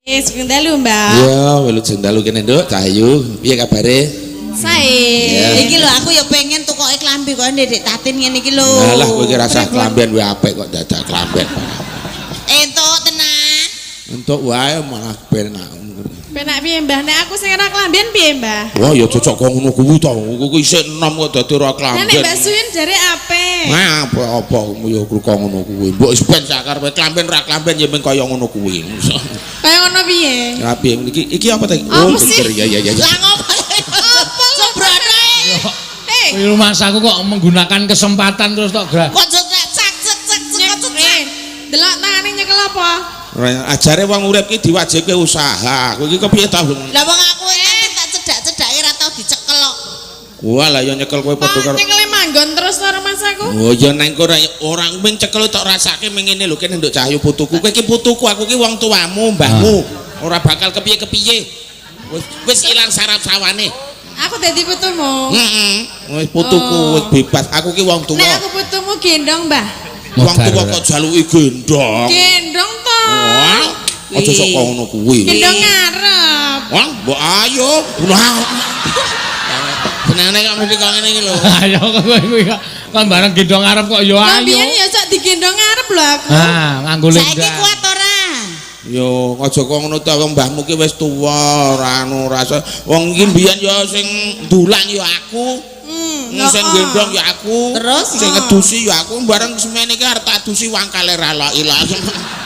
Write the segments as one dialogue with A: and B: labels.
A: Sugeng dalu, Mbak.
B: Iya, wilujeng dalu kene, Nduk, Cahayu. Piye kabare?
A: Sae.
B: Iya.
C: Iki lho aku ya pengen tukoke klambi kok Ndek Tatin ngene iki lho.
B: Alah kowe iki rasah klamben wae apik kok dadak klamben.
C: Entuk tenan.
B: Entuk wae malah penak.
A: Penak piye, Mbah? Nek aku sing ora klamben piye, Mbah?
B: Wah, ya cocok kok ngono kuwi to. Kuwi isih enom kok dadi ora
A: Lah
B: klamben.
A: nek Mbak Suin jare apik.
B: Nah, apa-apa ya kok ngono kuwi. Mbok wis ben sakarepe klamben ra klamben ya mung kaya ngono kuwi.
A: Kaya ngono piye?
B: Ya piye iki iki apa ta?
A: Apa
B: Oh,
A: sih?
B: geger ya ya ya.
C: Lah ngopo?
A: Apa lho?
C: Sembrono.
A: Hei,
D: Rumah aku kok menggunakan kesempatan terus tok gerak.
C: Kok cek cek cek cek cek cek.
A: Delok tangane nyekel apa?
B: Ajare wong urip ki diwajibke usaha. Kowe iki kepiye ta?
C: Lah wong aku nganti tak cedak-cedake ora tau dicekel kok.
B: Wah, lah ya nyekel kowe padha karo.
A: Nyekele manggon terus to mas aku.
B: Oh ya neng kono ora ming cekel tok rasake ming ngene lho kene Nduk Cahyu putuku. Kowe iki putuku, aku ki wong tuamu, mbahmu. Ora bakal kepiye-kepiye. Wis wis ilang sarap sawane.
A: Aku dadi putumu.
B: Heeh. Wis putuku wis bebas. Aku ki wong tuwa.
A: Nek aku putumu gendong, Mbah.
B: Wong tuwa kok jaluki gendong.
A: Gendong to.
B: Wah, aja sok ngono kuwi.
A: Gendong ngarep.
B: Wah, mbok ayo. Wah. Senengane kok mesti kok ngene iki lho.
D: Ayo kowe kuwi kok kon bareng gendong arep kok ya
A: Lah
D: ayo.
A: biyen ya sak digendong ngarep lho aku.
D: Ah, nganggo
C: Saiki
D: lenggang.
C: kuat ora?
B: Yo aja kok ngono ta wong mbahmu ki wis tuwa, ora anu rasa. Wong iki mbiyen ya sing ndulang ya aku. Sing gendong ya aku.
C: Terus?
B: Sing ngedusi ya aku, bareng semene iki arep tak dusi wangkale ra la ilang.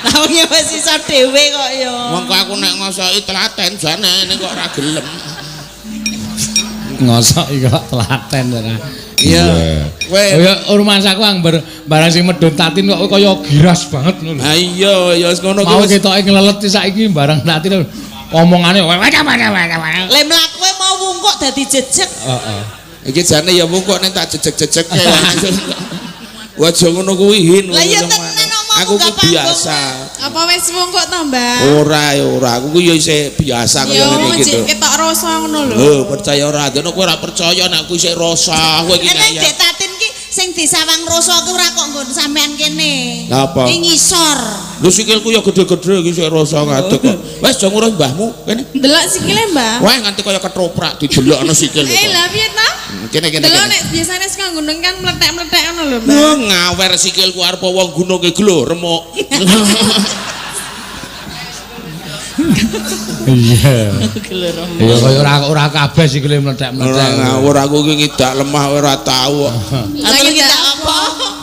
C: Lah wong ya wis iso dhewe kok ya.
B: Wong kok aku nek ngosoki telaten jane ning kok ora gelem.
D: Ngosoki kok telaten ora.
B: Iya. Kowe
D: Oh ya rumangsaku angber barang sing medhun Tatin kok kaya giras banget ngono lho.
B: Ha iya ya wis ngono
D: Mau
B: ki wis.
D: ketoke nglelet saiki barang Tatin omongane
C: Le mlakuwe mau wungkuk dadi jejeg.
D: Heeh.
B: Iki jane ya wong kok nek tak jejeg-jejekke. Wah, aja ngono kuwi Hin.
C: Lah ya tenan omongmu
B: Aku
C: gak
B: ki biasa.
A: Apa wis wungkuk to, Mbah?
B: Ora ya ora, aku ku ya isih biasa kaya
A: Ya
B: ngene iki
A: jek
B: to.
A: ketok rasa ngono lho.
B: Lho, percaya ora? Dene kowe ora percaya nek aku isih rasa, kowe iki
C: Nek
B: kaya.
C: Dek Tatin ki sing disawang rasa ki ora kok nggon sampean kene.
B: Lah apa?
C: Ing ngisor.
B: Lho sikilku ya gede-gede iki isih rasa ngadeg kok. Wis aja ngurus mbahmu kene.
A: Delok sikile, Mbah.
B: Wah, nganti kaya ketoprak didelokno sikil.
A: Eh, lah piye ta?
B: Kene kene
A: Delok
B: kene.
A: nek biasane saka gunung kan mlethek-mlethek ngono lho, Mbah.
B: Wah, ngawer sikilku arep wong gununge glo remuk.
D: Iya. Iya kaya ora ora kabeh sikile mlethek-mlethek.
B: Ora ngawur aku iki ngidak lemah ora tau kok.
A: Lah
C: Lah
A: ngidak
C: kita apa?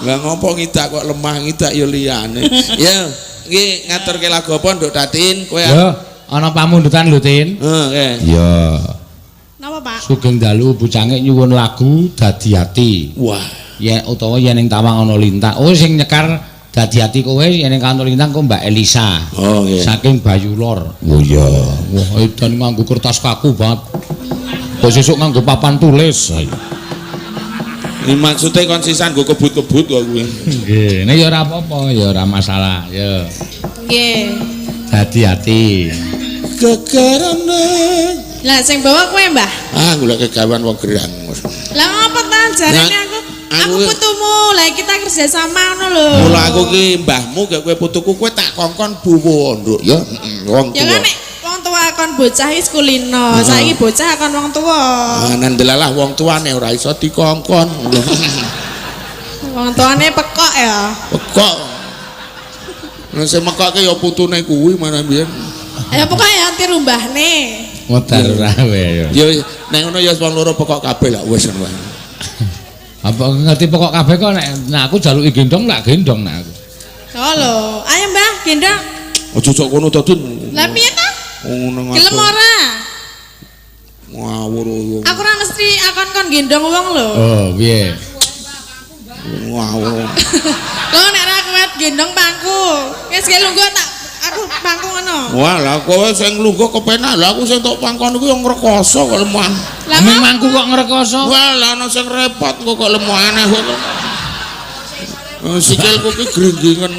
B: Lah ngopo ngidak kok lemah ngidak ya liyane. Ya, iki ngaturke lagu apa Nduk Tatin? Kowe
D: Ya, ana pamundutan lho, Tin.
B: Heeh, oke.
D: Iya.
A: Napa, Pak?
D: Sugeng dalu Bu Cangik nyuwun lagu Dadi Ati.
B: Wah,
D: Ya utawa yen ing tawang ana lintang. Oh sing nyekar Dadi Ati kowe yen ing ana lintang kok Mbak Elisa.
B: Oh nggih.
D: Saking Bayu Lor. Oh iya. Wah, edan nganggo kertas kaku banget. Kok sesuk nganggo papan tulis. Ayo.
B: Ini maksudnya kon sisan nggo kebut-kebut kok kuwi.
D: Nggih, nek ya ora apa-apa, ya ora masalah. Ya.
A: Nggih.
D: Dadi ati.
B: Gegerane.
A: Lah sing bawa kowe, Mbah.
B: Ah, golek kegawean wong gerang.
A: Lah ngopo ta jarene
B: Nah,
A: aku aku putumu. Lah kita kerja sama ngono lho.
B: Mula aku ki mbahmu gak kowe putuku kowe tak kongkon buwo, Nduk ya. Heeh, wong
A: Ya
B: tuwa.
A: kan nek wong tua kon bocah wis kulino, saiki bocah kon wong tua.
B: Ah, nandelalah wong tuane ora iso dikongkon.
A: Wong tuane pekok ya.
B: Pekok. Nek sing mekokke ya putune kuwi mana mbiyen.
A: Ya pokoke ya tiru mbahne.
D: Modar ora kowe ya.
B: Ya nek ngono ya wong loro pekok kabeh lah wis ngono wae.
D: Apa ngerti pokok kabeh kok nek nek aku jaluki gendong tak gendong nek aku.
A: Oh lho, ayo Mbah, gendong.
B: Aja sok kono to, Dun.
A: Lah piye ta?
B: Ngono
A: Gelem ora?
B: Ngawur yo.
A: Aku ora mesti akon kon gendong wong lho.
D: Oh, piye?
B: Ngawur.
A: Lho nek ora kuat gendong pangku. Wis ki lungguh tak aku pangku ngono.
B: Wah, lah kowe sing lungguh kepenak, lah aku sing tok pangkon iku yang ngrekoso kok lemah.
A: Lah
D: Ming mangku kok ngrekoso.
B: Wah, lah ana sing repot kok kok lemah aneh kok. Sikilku ki gringgingen.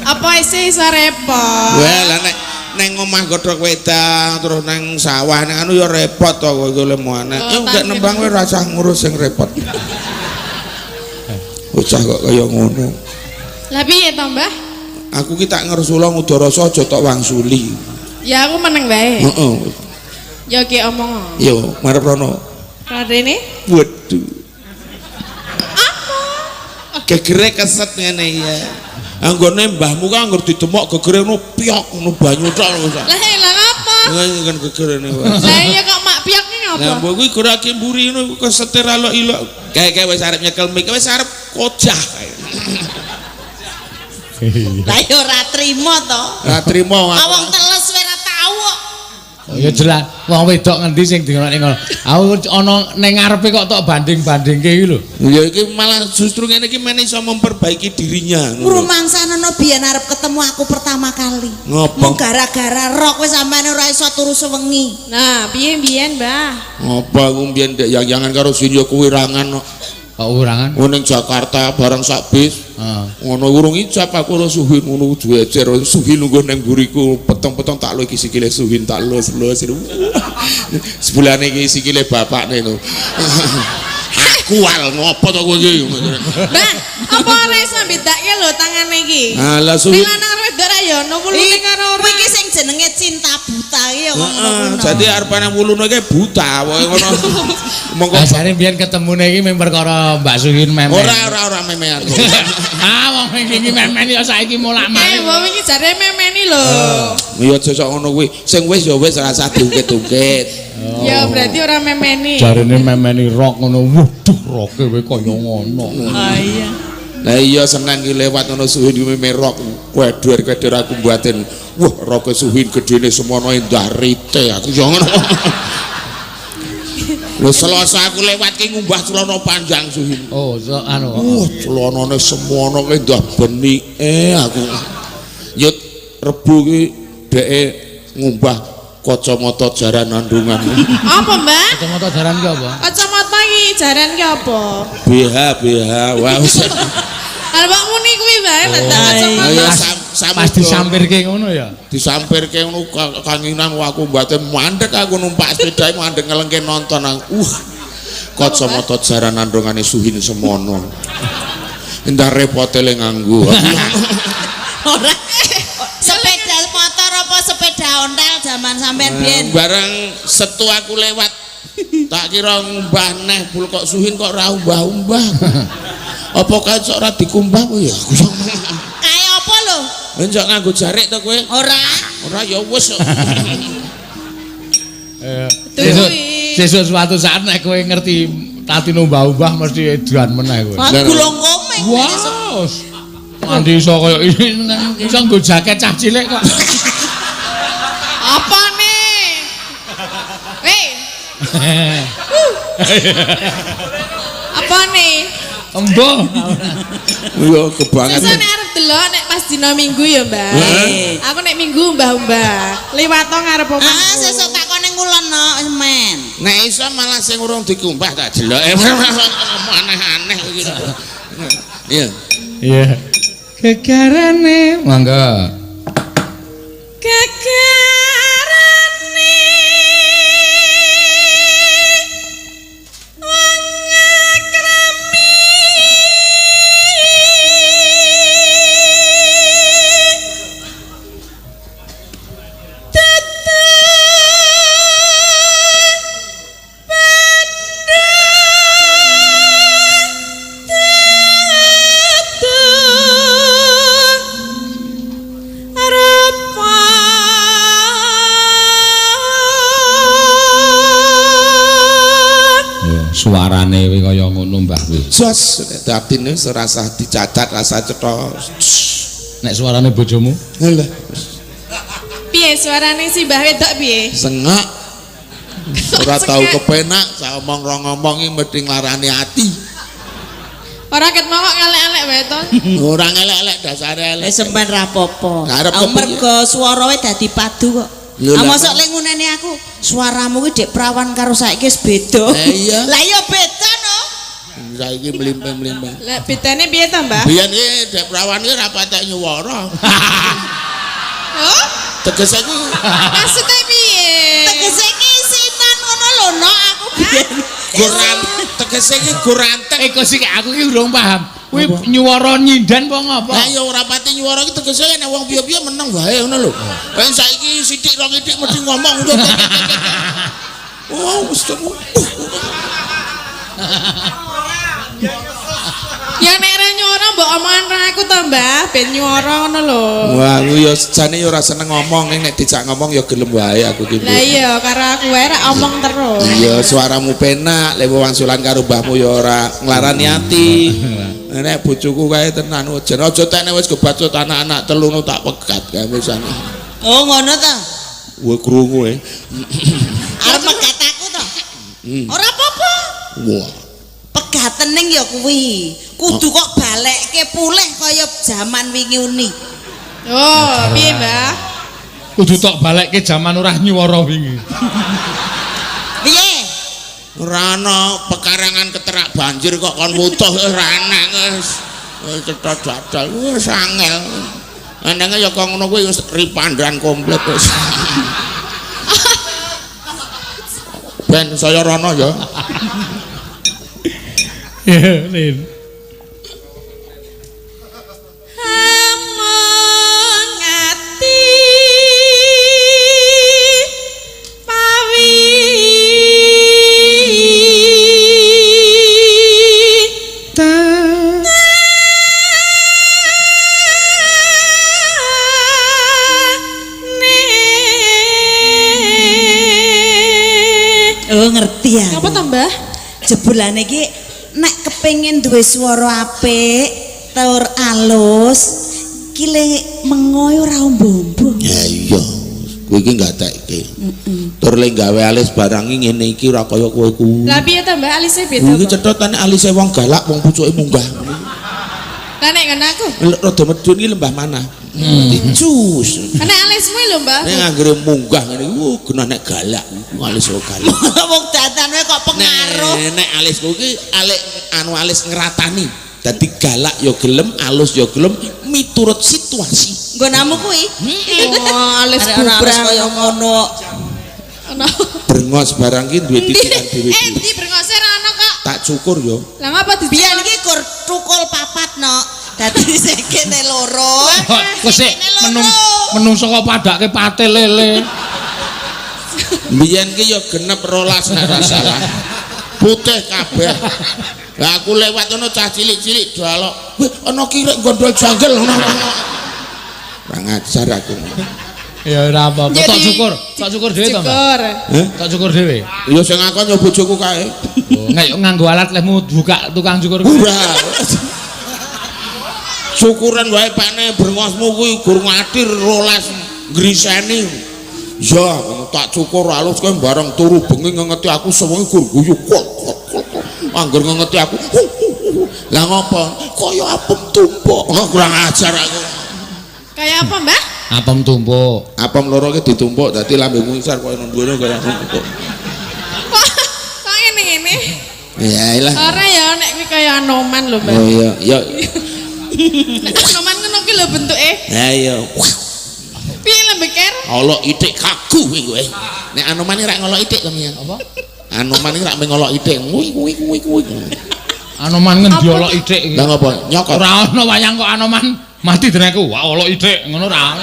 A: Apa isih iso repot?
B: Wah, lah nek neng omah godhog wedang terus neng sawah neng anu ya repot to kowe iku lemah aneh.
A: Oh,
B: Eh gak
A: tak
B: nembang kowe rasah ngurus sing repot. Bocah kok kaya ngono.
A: Lah piye to, Mbah?
B: Aku ki tak ngersula ngudarasa aja tok wangsuli.
A: Ya aku meneng wae.
B: Heeh.
A: Ya ki omong.
B: Yo, marep rono.
A: Rene?
B: Waduh. Apa? Gegere keset ngene ya. Anggone mbahmu ka anggur ditemok gegere ngono piok ngono banyu tok ngono.
A: Lah lah ngapa?
B: Ngene kan gegerene wae.
A: Lah iya kok mak piok ki ngapa?
B: Lah mbok kuwi gerake mburi ngono kesete ra lok ilok. Kae-kae wis arep nyekel mik, wis arep kojah kae.
C: Lah ya ora trimo to.
B: Ora trimo.
C: Wong teles wae ora tau kok.
D: Oh ya jelas, wong wedok ngendi sing dingonokne ngono. Aku ana ning ngarepe kok tok banding-bandingke iki lho.
B: Ya iki malah justru ngene iki men iso memperbaiki dirinya.
C: Rumangsane ana biyen arep ketemu aku pertama kali.
B: Ngopo?
C: Mung gara-gara rok wis sampean ora iso turu sewengi.
A: Nah, piye mbiyen, Mbah?
B: Ngopo aku mbiyen ndek yang-yangan karo Sinyo kuwirangan kok.
D: Kok kuwirangan?
B: Oh ning Jakarta bareng sak bis.
D: Heeh.
B: Ngono urung ijab aku ora Suhin ngono jejer Suhin lungguh ning mburiku peteng-peteng tak lo iki sikile Suhin tak los-los. Sebulane iki sikile bapakne lho. Aku al ngopo to kowe iki?
A: Mbah, apa ora iso mbedake lho tangane iki?
B: Alah Suhin.
A: Ning lanang wedok ra ya ono wulune karo ora.
C: Kuwi iki sing jenenge cinta buta iki ya ngono
B: Heeh, dadi arepane wulune iki buta pokoke ngono. Monggo
D: Lah jare mbiyen ketemune iki mung perkara Mbak Suhin memen.
B: Ora memean.
D: Ah wong iki memen ya saiki molak-malik.
A: Wong iki jare memeni lho.
B: Ya aja sok ngono kuwi. Sing wis ya wis ora usah diungkit-ungkit.
A: Ya berarti ora memeni.
D: Jarene memeni rok ngono. Waduh roke kowe kaya ngono.
C: Ah iya.
B: Lah iya Senin ki lewat ngono Suhin ki merok. Kueder-kueder aku mbatin. Wah, roke Suhin gedene semono endah rite aku ya ngono. Lho Selasa aku lewat ki ngumbah celana panjang Suhin.
D: Oh, so, anu.
B: Wah, celanane semono ki endah benike aku. Yut Rebo ki dheke ngumbah kacamata jaran andungan.
A: Apa, Mbak?
D: Kacamata jaran ki apa?
A: Kacamata iki jaran ki apa?
B: BH BH. Wah.
A: Arep muni kuwi bae lha tak kacamata.
B: Ayo
D: Pas disampirke ngono ya.
B: Disampirke ngono kanginan aku mbatin mandek aku numpak sepeda mandek ngelengke nonton aku. Kacamata jaran andungane Suhin semono. Endah repote le nganggo.
C: Ora. Sepeda motor apa sepeda ontel jaman sampean biyen.
B: Bareng setu aku lewat tak kira ngumbah neh bul kok Suhin kok ora umbah-umbah. Apa kae sok ora dikumbah apa ya?
C: Kae apa lho?
B: Enjok nganggo jarik to kowe?
C: Ora.
B: Ora ya wis.
D: Sesuk suatu saat nek kowe ngerti tati umbah-umbah mesti edan meneh kowe.
C: Gulung komeng.
D: Wah. Mandi iso kaya ini iso nggo jaket cah cilik kok.
A: Apa nih? Weh. Apa nih?
D: Embo.
B: Yo kebanget.
A: Sesuk nek arep delok nek pas dina Minggu ya, Mbak. Aku nek Minggu mbah-mbah. Liwat to ngarep omahku.
C: Ah, sesuk takone ngulon no, men.
B: Nek iso malah sing urung dikumbah tak delok. Aneh-aneh iki. Iya.
D: Iya. Gegarane mangga.
A: Gegarane wong akrami tetep bandha tetep rupa.
D: Suarane kuwi kaya ngono Mbah kuwi.
B: Jos dadine wis ora usah dicacat, rasa cetha.
D: Nek suarane bojomu?
B: Lha.
A: Piye suarane si Mbah wedok piye?
B: Sengak. Ora tau kepenak, sak omong rong ngomong iki mesti nglarani ati.
A: Ora ket mau kok ngelek-elek wae to.
B: Ora ngelek-elek dasare elek.
C: Wis sampean ra apa-apa.
B: Mergo
C: swarae dadi padu kok. Ah mosok lek ngunene aku, suaramu kuwi dek prawan karo saiki wis beda.
B: Lah iya.
C: Lah iya beda no.
B: Saiki mlimpah-mlimpah.
A: Lah bedane piye to, Mbah?
B: Biyen iki dek prawan iki ra patek nyuwara.
A: Oh?
B: Tegese ku
A: maksudnya piye?
C: Tegese iki isinan ngono lho no aku biyen.
B: Goran tegese iki goranteng.
D: Iku sing aku iki urung paham. Kuwi nyuwara nyinden apa ngapa?
B: Lah ya ora pati nyuwara iki tegese nek wong piye-piye meneng wae ngono lho. Lah saiki sithik rong ithik mesti ngomong ngono. Oh, wis
A: Ya nek ra nyuwara mbok omongan ra aku to, Mbah, ben nyuwara ngono lho.
B: Wah, aku ya jane ya ora seneng ngomong, ning nek dijak ngomong ya gelem wae aku ki.
A: Lah iya, karo aku wae ra omong terus.
B: Iya, suaramu penak, lek wangsulan karo mbahmu ya ora nglarani ati. Nek bojoku kae tenan jan aja tekne wis kebacut anak-anak telu nu tak pegat kae wisan.
C: Oh, ngono ta.
B: Wah, krungu e.
C: Arep megat aku to. Ora apa-apa.
B: Wah.
C: Pegatening ya kuwi. Kudu kok balekke pulih kaya jaman wingi uni.
A: Oh, piye, Mbah?
D: Kudu tok balekke jaman ora nyuwara wingi.
C: Piye?
B: Ora ana pekarangan keterak banjir kok kon wutuh ora ana wis. Wis cetha dadal wis angel. Anenge ya kok ngono kuwi wis ripandan komplit wis. Ben saya rono ya.
D: Iya, Lin.
A: Among ati pawi
C: Oh, ngerti ya.
A: Apa to, Mbah?
C: Jebulane iki nek kepengin duwe swara apik, tur alus, ki le mengo ora ombo-ombo.
B: Ya iya, kowe iki gatekke. Tur le gawe alis barang iki ngene iki ora kaya kowe kuwi.
A: Lah piye to, Mbah? Alise beda.
B: Kuwi cethotane alise wong galak wong pucuke munggah.
A: Lah nek ngono aku.
B: Rada medun iki lembah mana? Dicus.
A: Nek alismu lho, Mbah.
B: Nek anggere munggah ngene iki, genah nek galak, alis kok galak.
C: Wong dandan wae kok pengaruh.
B: Nek alisku iki alik anu alis ngratani. Dadi galak ya gelem, alus ya gelem miturut situasi.
C: Nggonamu kuwi.
A: Oh, alis
C: Arek ora alus
A: bubrang.
C: kaya ngono.
A: Ono.
B: Brengos barang ki duwe titikan dhewe-dhewe.
A: Endi brengose ra ono kok.
B: Tak cukur yo.
A: Lah ngapa dicukur?
C: Biyen iki kur tukul papat no. Dadi sikile loro.
D: Kok sik menungso kok padake pate lele.
B: Biyen ki ya genep 12 nek ora salah. Putih kabeh. Lah aku lewat ono cah cilik-cilik dalok. Weh, ana kirek gondol janggel ngono. Ora ngajar aku.
D: Ya ora apa-apa. Tok cukur dhewe to, Mbah?
A: Cukur.
B: Heh?
D: Tok cukur dhewe.
B: Ya sing ngakon ya bojoku kae.
D: Nek nganggo alat lehmu buka tukang cukur.
B: Ora. Syukuran wae pakne brengosmu kuwi gur ngatir 12 ngriseni. Ya, tak cukur alus kowe bareng turu bengi ngengeti aku sewengi gur guyu kol kol kol. Angger ngengeti aku. Lah ngopo? Kaya apem tumpuk. Oh, kurang ajar aku.
A: Kaya apa, Mbah?
D: Apem tumpuk.
B: Apem loro ki ditumpuk dadi lambemu ngisor kaya ngono kaya tumpuk.
A: Kok kok ngene-ngene?
B: Ya ilah.
A: Ora ya nek kuwi kaya Anoman lho, Mbah.
B: Oh iya, ya.
A: Nek Anoman ngono kuwi lho bentuke.
B: Ha iya.
A: Piye lembeker?
B: Olok itik kagu kuwi kowe. Nek Anoman iki rak ngolok itik to, Mian.
D: Apa?
B: Anoman iki rak mengolok itik. Kuwi kuwi kuwi kuwi.
D: Anoman ngendi olok itik iki?
B: Lah ngopo? Nyokot.
D: Ora ono wayang kok Anoman mati deneku. Wah, olok itik ngono ora.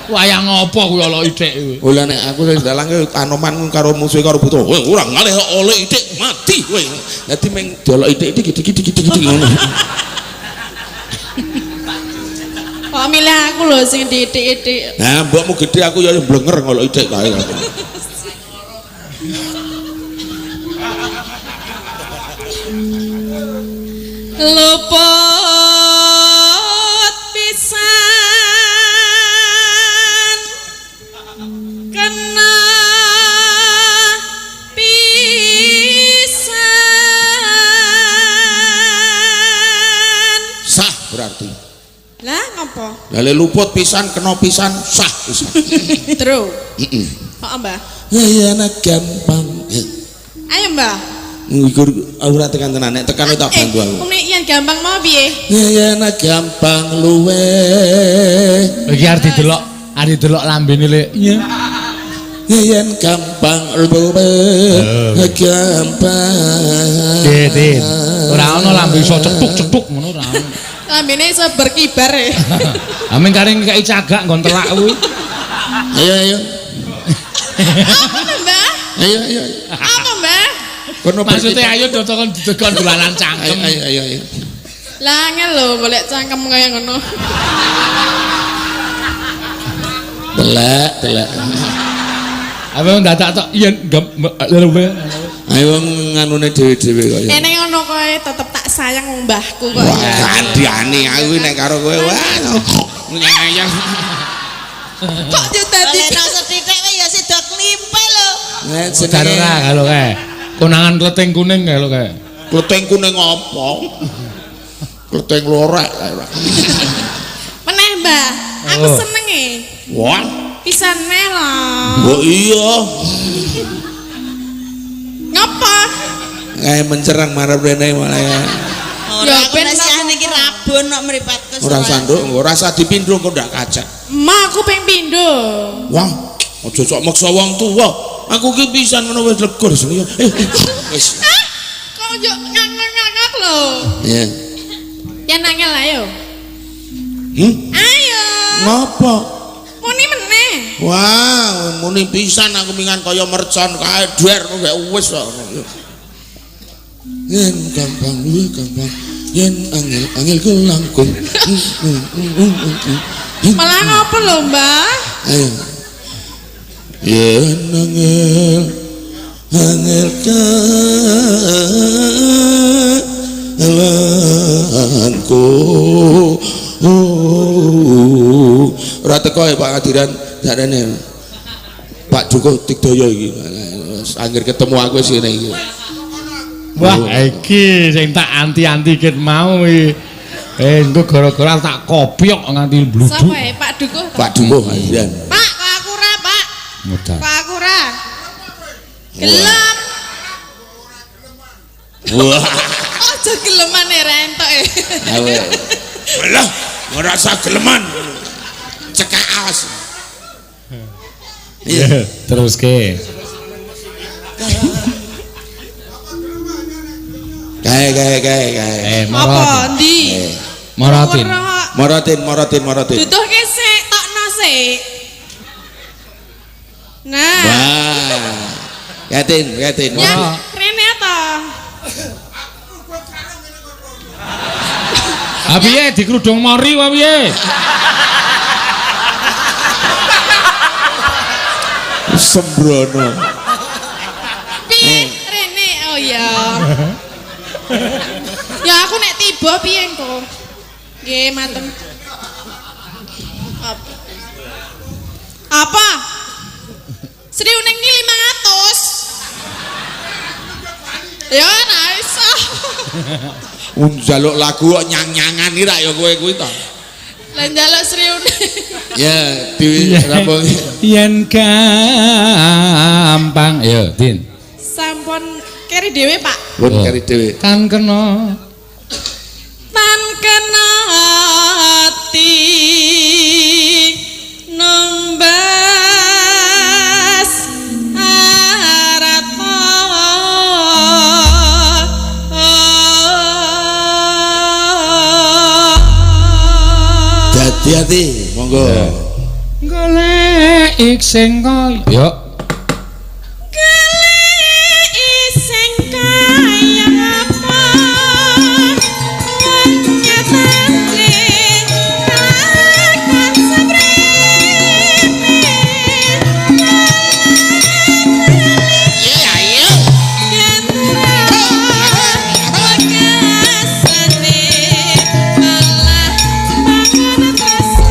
D: Wayang apa kuwi olok itik kuwi?
B: Oh lah nek aku sing dalang Anoman karo musuhe karo buta. Kowe ora ngalih olok itik mati kowe. Dadi meng diolok itik iki iki iki iki ngono.
A: Kok milih aku lho sing diitik-itik.
B: Nah, mbokmu gedhe aku ya blenger ngolok itik kae.
A: Luput pisan kena pisan.
B: Sah berarti.
A: Lah ngopo?
B: Lah le luput pisan kena pisan sah pisan.
A: True.
B: Heeh.
A: Heeh, Mbah.
B: Ya ya anak gampang.
A: Ayo, Mbah.
B: Iku ora tekan tenan nek tekan tak bantu aku.
A: Nek yen gampang mau piye?
B: Ya ya anak gampang luwe.
D: Iki arep didelok, arep didelok lambene le. Iya.
B: Yen gampang gampang.
D: Din. Ora ana lambe iso cetuk-cetuk ngono ora ana.
A: Lambene iso berkibar e.
D: Amin kare ngekeki cagak nggon telak kuwi.
B: Ayo ayo.
A: Apa to, Mbah?
B: Ayo ayo.
A: Apa, Mbah?
B: Kono
D: Maksude ayo do kon didekon dolanan cangkem.
B: Ayo ayo ayo.
A: Lah angel lho golek cangkem kaya ngono.
B: Telek, telek.
D: Apa dadak tok yen
B: ayo nganune dhewe-dhewe kaya.
A: Eneng ngono koe tetep tak sayang wong mbahku kok.
B: Wah, kandhane aku nek karo kowe wah. Nyayang.
A: Kok yo dadi
C: Golekno sethithik wae ya sida klimpe lho.
B: Nek
D: jenenge ora kalau kae. Konangan kleting kuning kae lho kae.
B: Kleting kuning apa? Kleting lorek.
A: Meneh, Mbah. Aku seneng e.
B: Wah.
A: Pisan neh lho.
B: Oh iya.
A: Ngapa?
B: Kae mencerang marep rene malah.
C: Ora aku nek siang niki rabun kok mripatku.
B: Ora sanduk, ora usah dipindho kok ndak kacek.
A: Ma aku ping pindho.
B: Wah, aja sok maksa wong tuwa. Aku ki pisan ngono wis legur jenenge. Wis.
A: Kok yo ngangak-ngangak lho.
B: Iya.
A: Ya nangel ayo. Ayo.
B: Ngopo?
A: Muni meneh.
B: Wah, muni pisan aku mingan kaya mercon kae der kok wis kok. Yen gampang luwih gampang. Yen angel angel kelangkung.
A: Malah ngopo lho, Mbah?
B: Ayo. Yen angel angel kelangkung. Ora teko ya Pak Ngadiran jarene. Pak Dukuh Digdaya iki. Angger ketemu aku wis ngene iki.
D: Wah, iki sing tak anti-anti ket mau iki. Engko gara-gara tak kopyok nganti bluduk.
A: Sapa e Pak Dukuh?
B: Pak Dukuh Ngadiran.
A: Pak, kok aku ora, Pak?
D: Modal.
A: Kok aku ora? Gelem.
B: Wah.
A: Aja geleman e rentok e.
B: Lah, ora usah geleman. Cekak awas.
D: Iya, teruske.
B: Kae kae kae kae.
A: Apa endi?
D: Morotin.
B: Morotin, morotin, morotin.
A: Duduhke sik, tokno sik. Nah.
B: Wah. Yatin, yatin.
A: Ya, rene ta.
D: Ha piye dikrudung mori wae piye?
B: Sembrono.
A: Piye rene? Oh iya. Ya aku nek tiba piye engko? Nggih, matem. Apa? Apa? Sri Uning ki 500. Ya ora iso.
B: Njaluk lagu kok nyang-nyangan iki rak ya kowe kuwi to.
A: Lah njaluk Sri Uning.
B: Ya, di rampung.
D: Yen gampang ya, Din.
A: Sampun keri dhewe, Pak.
B: Pun keri dhewe.
D: Tan kena.
A: Tan kena ati nombas arata.
B: Dadi ati, monggo.
D: Golek sing kaya. Yo.
A: Golek sing kaya apa? Nyatane lakon seprene.
B: Iya, ayo.
A: Wekasane malah bangun tresna.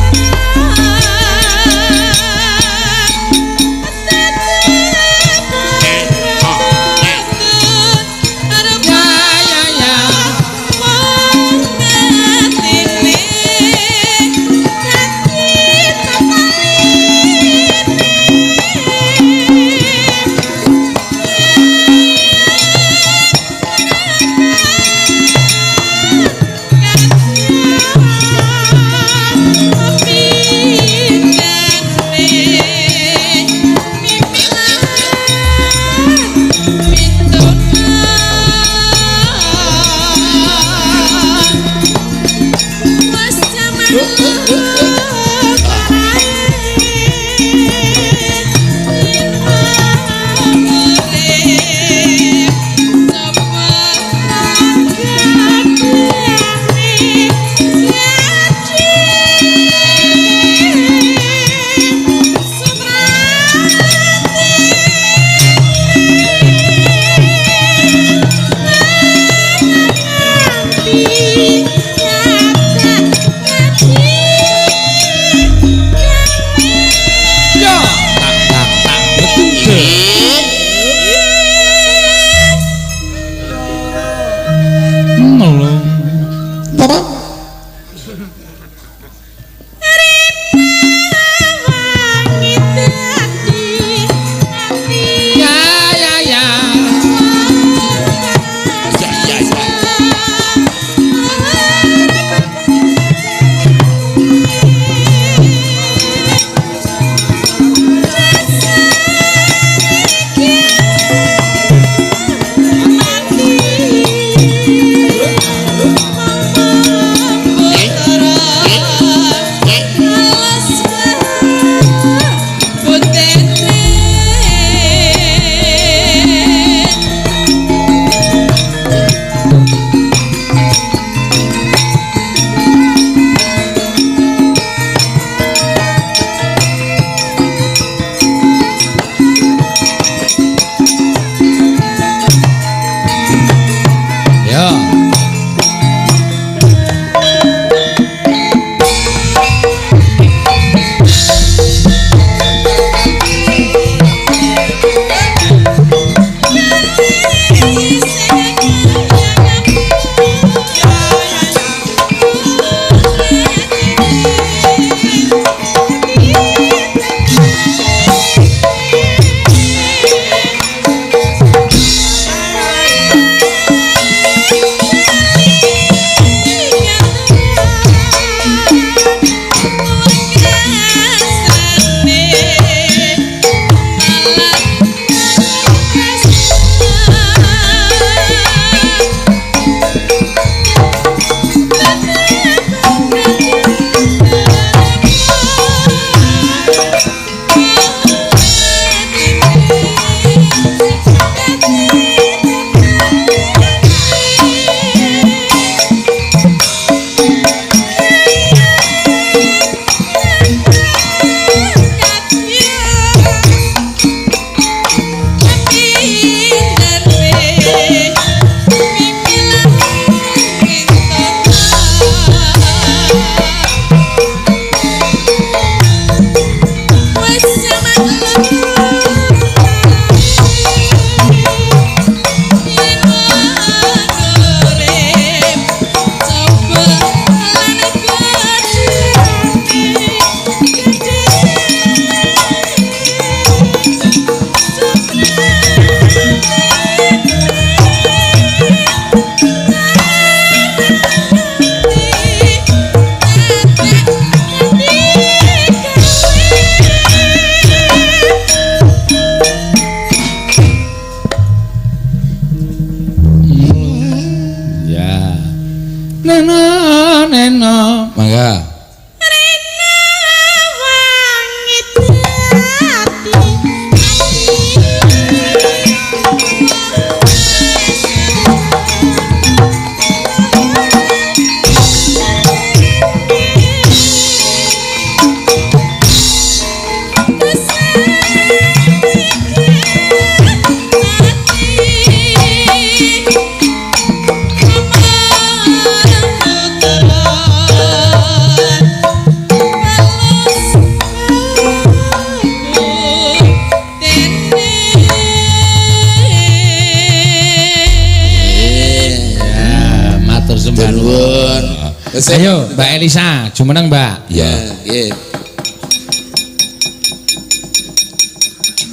D: Ayo Mbak Elisa, jumeneng Mbak.
B: Ya, nggih.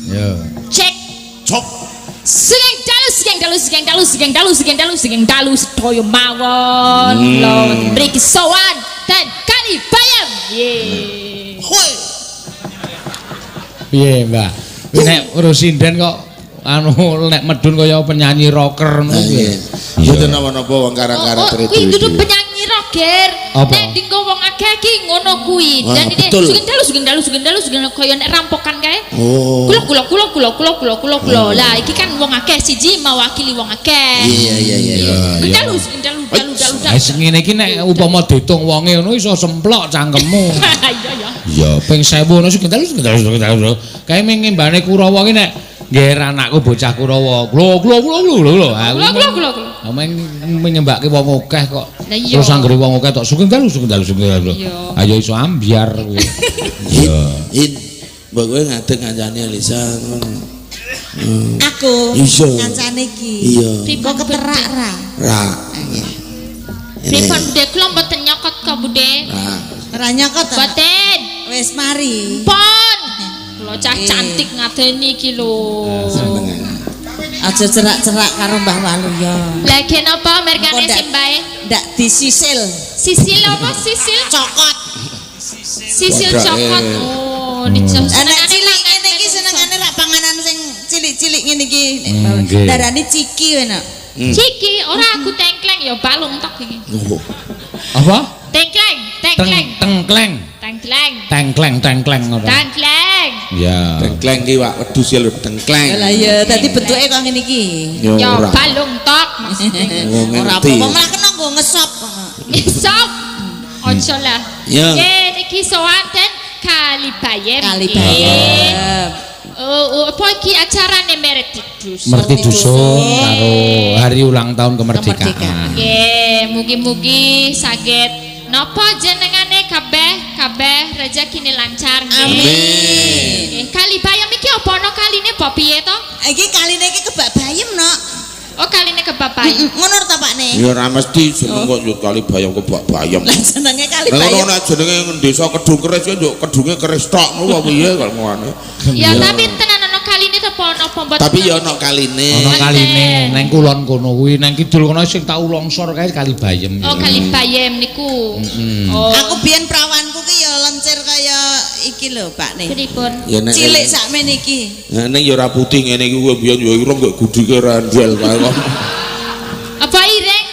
D: Yo.
A: Cek.
B: Cok.
A: Sugeng dalu, sugeng dalu, sugeng dalu, sugeng dalu, sugeng dalu, sugeng dalu sedaya mawon. Lho, mriki sowan dan kali bayam. Ye.
B: Hoi.
D: Piye, Mbak? Kuwi nek urus sinden kok anu nek medun kaya penyanyi rocker ngono
B: Nggih.
D: kuwi.
B: Mboten napa-napa wong karang-karang
A: Oh, kuwi dudu penyanyi rocker.
D: Apa?
A: Nek dinggo wong akeh iki ngono kuwi.
B: Wah,
A: Dan ini
B: betul.
A: sugeng dalu, sugeng dalu, sugeng dalu, sugeng dalu kaya nek rampokan kae.
B: Oh.
A: Kula kula kula kula kula kula kula kula. Lah iki kan wong akeh siji mewakili wong akeh.
B: Iya iya iya iya.
A: Sugeng dalu, sugeng dalu, dalu dalu dalu.
D: Wis ngene iki nek upama ditung wonge ngono iso semplok cangkemmu.
A: Iya ya.
D: Iya, ping 1000 ngono sugeng dalu sugeng dalu sugeng dalu. Kae ming ngembane Kurawa ki nek ngger anakku bocah Kurawa. Glo glo glo glo glo.
A: Kula kula kula kula.
D: Meng menyembake wong akeh kok.
A: Lah iya.
D: Terus anggere wong akeh tok sugeng dalu sugeng dalu sugeng dalu.
A: Iya.
D: Ayo iso ambyar kowe.
B: Iya. In. Mbok kowe ngadeg ngancani Elisa ngono.
C: Aku
B: Iya.
C: kancane iki.
B: Iya.
C: Kok keterak ra?
B: Ra.
A: Pripun Bude kula mboten nyokot kok Bude.
B: Ra.
C: Ora nyokot ta?
A: Mboten.
C: Wis mari.
A: Pon. Kula cah cantik ngadeni iki lho.
C: Aja cerak-cerak karo Mbah Waluyo.
A: Lagi napa merkane
C: Engko ndak-
A: simbae?
C: Ndak disisil.
A: Sisil apa sisil?
C: Cokot.
A: Sisil
B: Wadah,
A: cokot.
B: eh.
A: Oh, dicok.
C: Anak cilik ngene iki senengane rak panganan sing cilik-cilik ngene iki.
D: Nggih.
C: Darani ciki kowe nok.
A: Ciki, ora aku tengkleng ya balung tok iki.
B: Oh.
D: Apa?
A: Tengkleng,
D: Teng
A: tengkleng,
D: tengkleng.
A: tengkleng,
D: Tengkleng tengkleng ngono.
A: tengkleng.
D: Ya.
B: Tengkleng ki wak wedhus ya lho tengkleng.
C: Lah iya, dadi bentuke kok ngene iki.
B: Ya
A: Ya
B: ora.
A: balung tok maksudnya.
B: Oh,
C: Ora
B: ngerti.
C: apa-apa malah kena nggo ngesop.
A: Sop. Ojo lah.
B: Ya.
A: Nggih niki sowan den Kali Bayem.
C: Kali
A: nggih.
C: bayem.
A: Oh, apa iki acarane Merti Dusun?
D: Merti Dusun karo hari ulang tahun kemerdekaan.
C: Kemerdekaan.
A: Nggih, mugi-mugi saged napa jenengane kabeh kabeh rezekine lancar nggih.
B: Amin.
A: Nggih, Kali Bayem iki apa ana kaline apa piye to?
C: Iki kaline iki kebak bayem nok.
A: Oh, kaline kebak bayem.
C: Ngono ta Pakne?
B: Ya ora mesti jeneng kok yo kali bayam kebak bayam.
C: Lah jenenge kali
B: Lah
C: bayem.
B: ngono nek jenenge desa Kedung Keris ki yo kedunge keris tok ngono apa piye kok ngene.
A: Ya tapi tenan ana kaline apa ana apa mboten?
B: Tapi ya ana kaline.
D: Ana kaline neng kulon kono kuwi, neng kidul kono sing tau longsor kae Kali Bayem.
A: Oh, Kali Bayem niku. Oh.
C: Aku biyen prawanku ki ya lencir kaya iki lho Pakne.
A: Pripun?
B: Ya nek
C: Cilik sakmene iki.
B: Nah, ning ya ora putih ngene iki kuwi biyen ya ireng kok gudike rendel kae kok.
A: Apa ireng?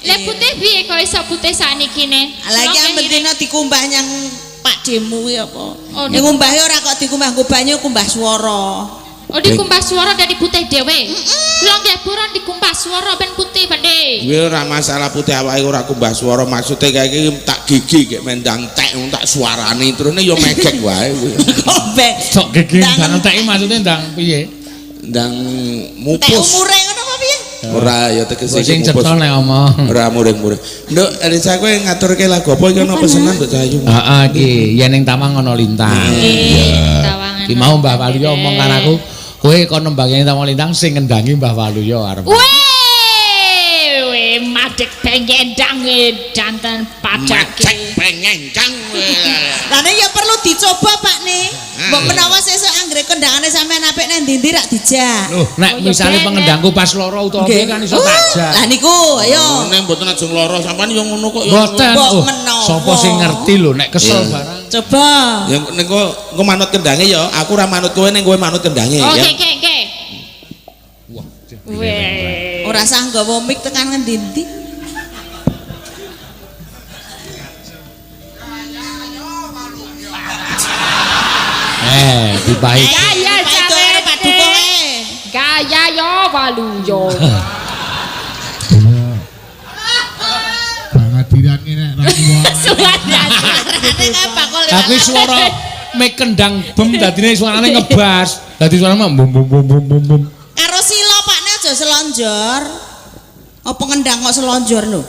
A: Lah putih piye kok iso putih sakniki ne?
C: Lah iki
A: Kula
C: amben
A: nggih
C: dina dikumbah nyang Pak Demu kuwi apa?
A: Oh,
C: Nek ngumbahe ora kok dikumbah nggo banyu kumbah swara.
A: Oh, dikumbah swara dari putih dhewe. Kula nggih purun dikumbah swara ben putih, Pakde.
B: Kuwi ora masalah putih awake ora kumbah swara maksude kae iki tak gigi gek mendang tek tak suarane terusne ya megek wae kuwi.
C: Kobek.
D: Sok gigi
C: Ndang
D: ndang enteki maksude ndang piye?
B: Ndang
C: Tek
B: mupus.
C: umure ngono apa piye?
B: Ora ya tegese
D: Sing
B: iki mupus.
D: cetha nek omong.
B: Ora muring-muring. Nduk Elisa kowe ngaturke lagu apa iki ana pesenan Mbok Cahayu?
D: Heeh iki yen ning Tawang ana lintang.
A: Nggih, tawangan.
D: Ki mau Mbah Waluyo omong karo aku, kowe kon nembang yen Tawang Lintang sing ngendangi Mbah Waluyo arep.
A: Weh, weh madeg pengendang danten padake.
B: Macek pengencang.
C: Lah nek ya perlu dicoba Pak ne. Mbok menawa sesuk anggere kondangane sampean apik nang ndi-ndi rak dijak.
D: Loh, nek
A: Oh, ya
D: misale
A: ben,
D: pengendangku pas loro utawa piye kan iso tak jak.
C: Lah niku ayo.
B: Nek mboten ajeng lara sampean ya ngono kok ya.
D: Mboten.
C: Mbok
D: Oh,
C: menawa.
D: sapa sing ngerti lho nek kesel
B: Iya.
D: barang.
C: Coba.
B: Ya ning kok engko manut kendange ya, aku ora manut kowe ning kowe manut kendange
A: Oke,
B: ya.
A: oke, oke.
D: Wah,
A: Weh.
C: Ora usah nggawa mic tekan ngendi-endi.
D: Dipahit.
A: Gaya
C: Pak itu karo Pak Duko
A: jarene.
C: kae.
A: Gaya yo Waluyo.
E: Pangadiran ngene ra kuwi.
A: Suara.
C: Rene kae bakul.
D: Aku suara mek kendang bem dadine suarane ngebas. Dadi suarane mah bum bum bum bum bum bum.
C: Karo sila Pakne aja selonjor. Apa ngendang kok selonjor lho?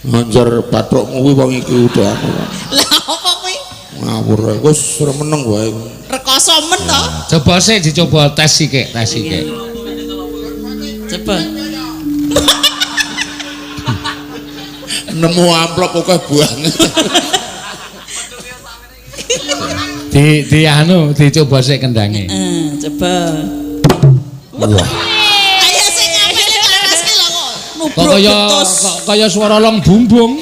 B: Ngonjor bathukmu kuwi wong iki udah.
C: Lah apa kuwi?
B: Ngawur wis ora meneng wae.
C: Rekoso men to.
D: Coba sih dicoba tes sik, tes sik.
C: Coba.
B: Nemu amplop akeh banget.
D: Di anu dicoba sik kendange.
C: Coba.
D: Wah.
C: Ayo sing ngapele panas ki lho kok.
D: Kok kaya kaya swara long bumbung.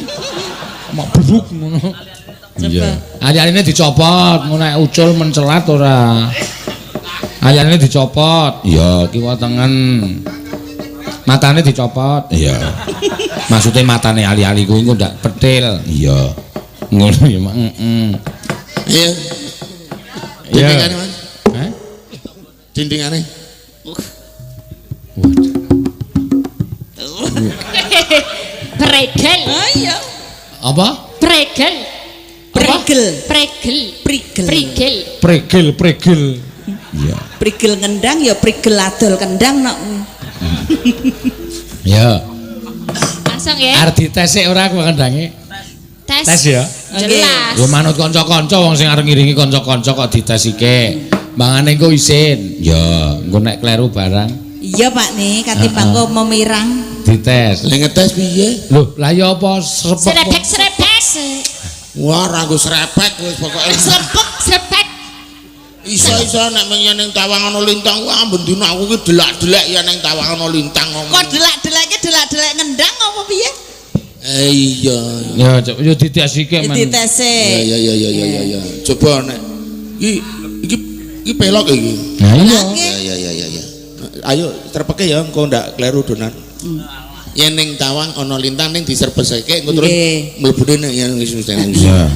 D: Mak bubuk ngono. Iya. Ali-aline dicopot, ngono nek ucul mencelat ora. Ali-aline dicopot. Iya, kiwa tengen. Matane dicopot. Iya. Maksude matane ali-ali kuwi engko ndak petil. Iya. Ngono ya, Mak. Heeh.
B: Iya. Dindingane, Mas.
D: Hah?
B: Dindingane.
D: Waduh.
A: Pregel.
C: Oh iya.
D: Apa?
A: Pregel.
C: Prigel.
A: Pregel.
C: Prigel.
A: Prigel.
D: Pregel, pregel. Iya.
C: Prigel ngendang ya prigel adol kendang nok.
D: Ya.
A: Langsung ya.
D: Arep dites sik ora aku kendange.
A: Tes.
D: Tes ya.
A: Jelas.
D: Yo manut kanca-kanca wong sing arep ngiringi kanca-kanca kok dites iki. Mangane engko isin. Ya, engko nek kleru barang
C: Iya Pak nih, katimbang kok memirang.
D: dites.
B: Lah ngetes piye?
D: Lho, lah ya apa srepek?
A: Srepek srepek.
B: Wah, ra nggo srepek wis pokoke.
A: Srepek srepek.
B: Iso-iso nek menyen ning tawang ana lintang, wah bendina aku ki delak-delek ya ning tawang ana lintang ngomong.
C: Kok delak-deleke delak-delek ngendang apa piye?
B: Iya.
D: Ya, yo dites iki men.
C: Ditese.
B: Ya ya ya ya ya ya. Coba nek iki iki iki pelok iki.
D: Nah iya.
B: Ya ya ya ya ya. Ayo srepeke ya engko ndak kleru donan. Yen ning tawang ana lintang ning diserpeseke engko terus mlebune nek yen wis wis.
D: Iya.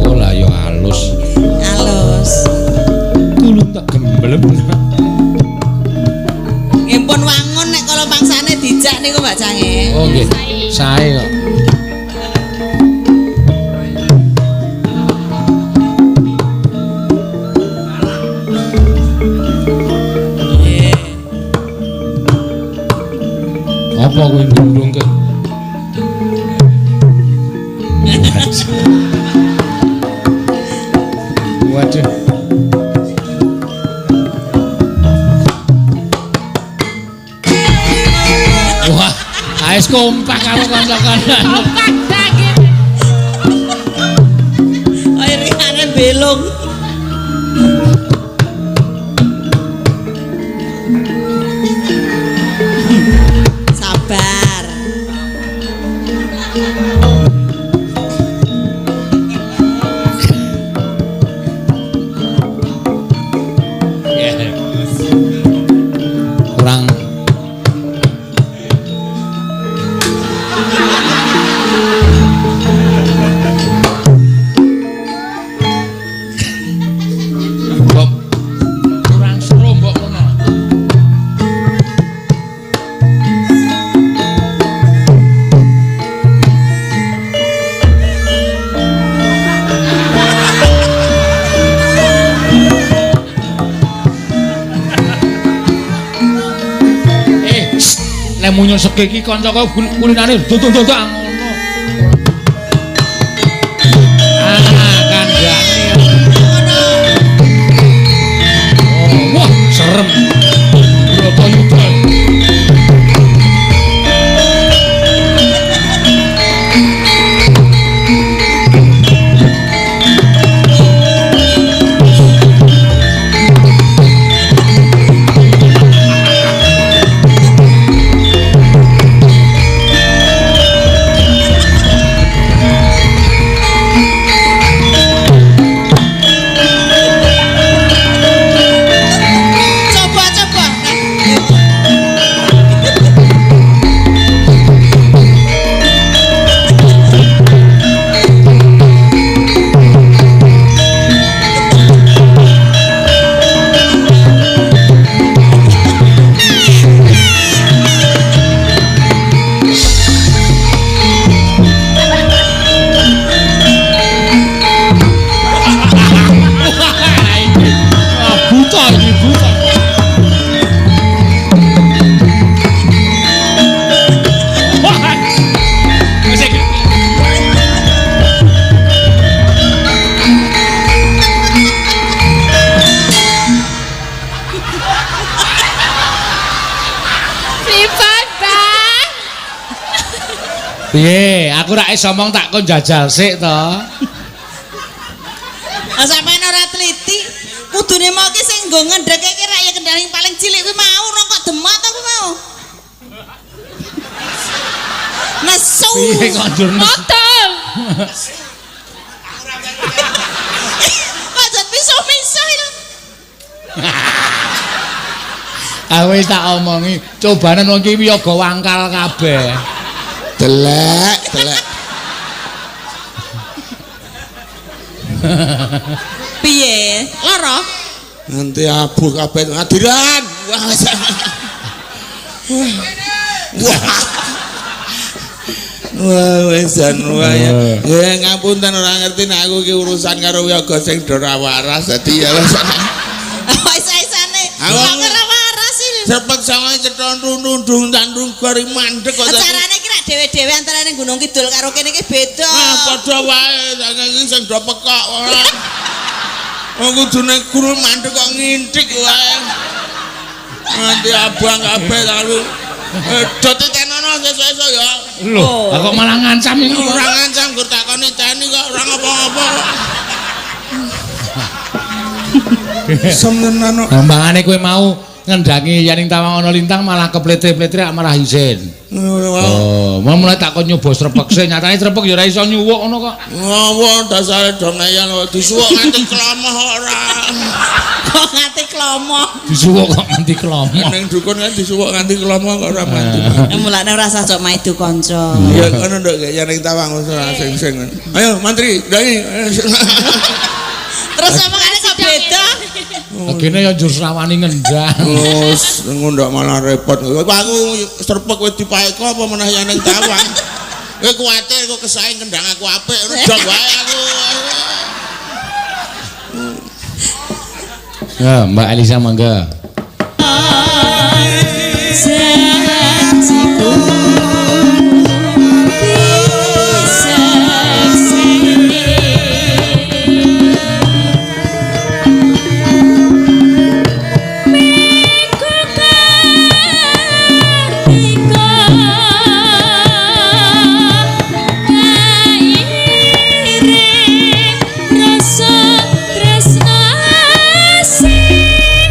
D: Oh lah yo halus.
C: Halus.
D: Tulung tak gemblem.
C: Nggih pun wangun nek kala pangsane dijak niku Mbak Cange.
D: Oh nggih. Sae kok. Apa kuwi ndung ke? Waduh. Wah, aes kompak karo kanca-kanca.
A: Kompak banget.
C: Iringane belung. Sabar.
D: Kurang mbok kurang seru mbok ngono. Lek munyo segi iki kanca-kanca kulinane dodol-dodol ngono. Ah, kandhane. Oh, wah, serem. Bratayuda. Piye? Aku rak iso omong tak kon jajal sik to.
C: Ah sampean ora teliti. Kudune mau ki sing nggo ngendheke ki rak ya kendang paling cilik kuwi mau ora kok demot aku mau. Nesu.
D: Piye kok njur nesu?
A: Motor.
C: Kok jan miso-miso itu.
D: Aku wis tak omongi, cobanen wong ki wiyaga wangkal kabeh.
B: Telek, telek.
C: Piye? Lara?
B: Nanti abuh kabeh ngadiran. Wah. Wah. Wah, wis jan wae. Ya ngapunten ora ngerti nek aku iki urusan karo wiyaga sing do ora waras dadi ya wis.
C: Oh, isa-isane.
B: Aku-
C: Kok ora waras sih.
B: Cepet sange cethon tundung tandung gari mandek kok.
C: Acarane ki rak dhewe-dhewe antarane Gunung Kidul karo kene iki beda.
B: Ah, padha wae saking iki sing do pekok ora. Wong kudune guru mandek kok ngintik wae. Nanti abang kabeh lalu. Dot tenono sesuk-esuk ya.
D: Lho, lah kok malah ngancam iki.
B: Ora ngancam gur takoni teni kok ora ngapa-ngapa kok. Semnenan kok.
D: Gampangane kowe mau ngendangi Yaning Tawang ana lintang malah kepletre-pletre malah izin. Oh, mau mulai takon nyoba srepek sih, nyatane srepek ya ora iso nyuwuk ngono kok.
B: Ngowo dasare do ngeyel disuwuk nganti klomoh ora.
C: Kok nganti klomo.
D: Disuwuk kok nganti klomo.
B: Ning dukun kan disuwuk nganti klomo kok ora mandi.
C: Mulane ora usah sok maidu kanca.
B: Ya ngono nduk Yaning Tawang ora sing-sing. Ayo mantri, ndangi.
C: Terus omongane kok beda?
D: Legene ya njur srawani ngendang.
B: Wes ngundok malah repot. Aku srepek wis dipaeko apa meneh Yaning Tawang. Kowe kuwatir kok kesaing kendang aku apik ngono dong wae aku.
D: Ya, Mbak Elisa mangga.
A: Janjiku rasa tresna sing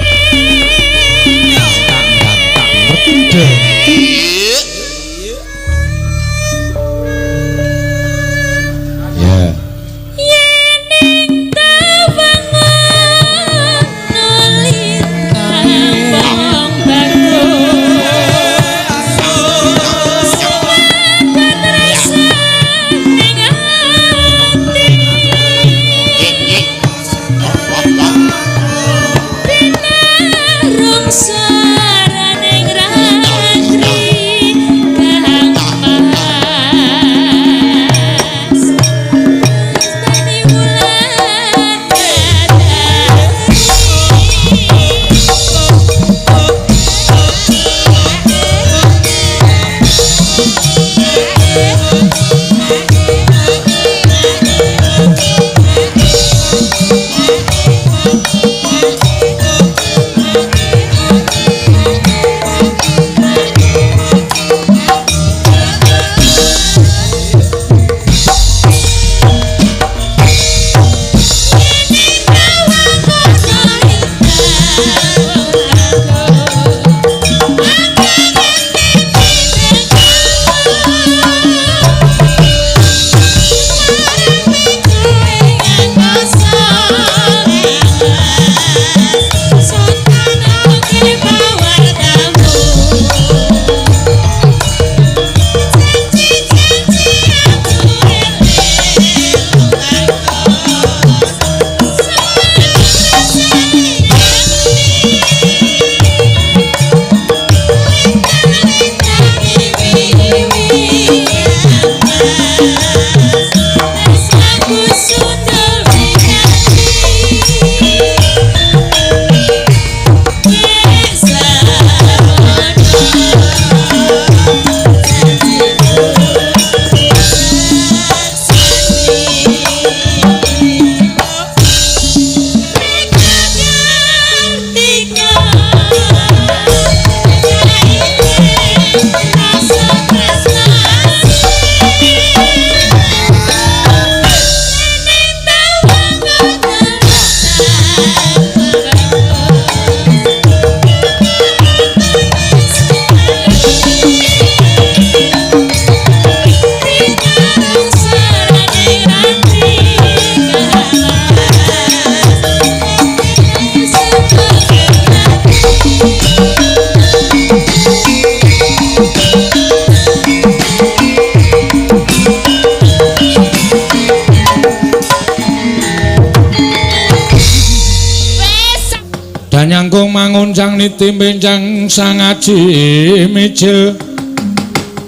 D: ngoncang niti bencang sangaji mijil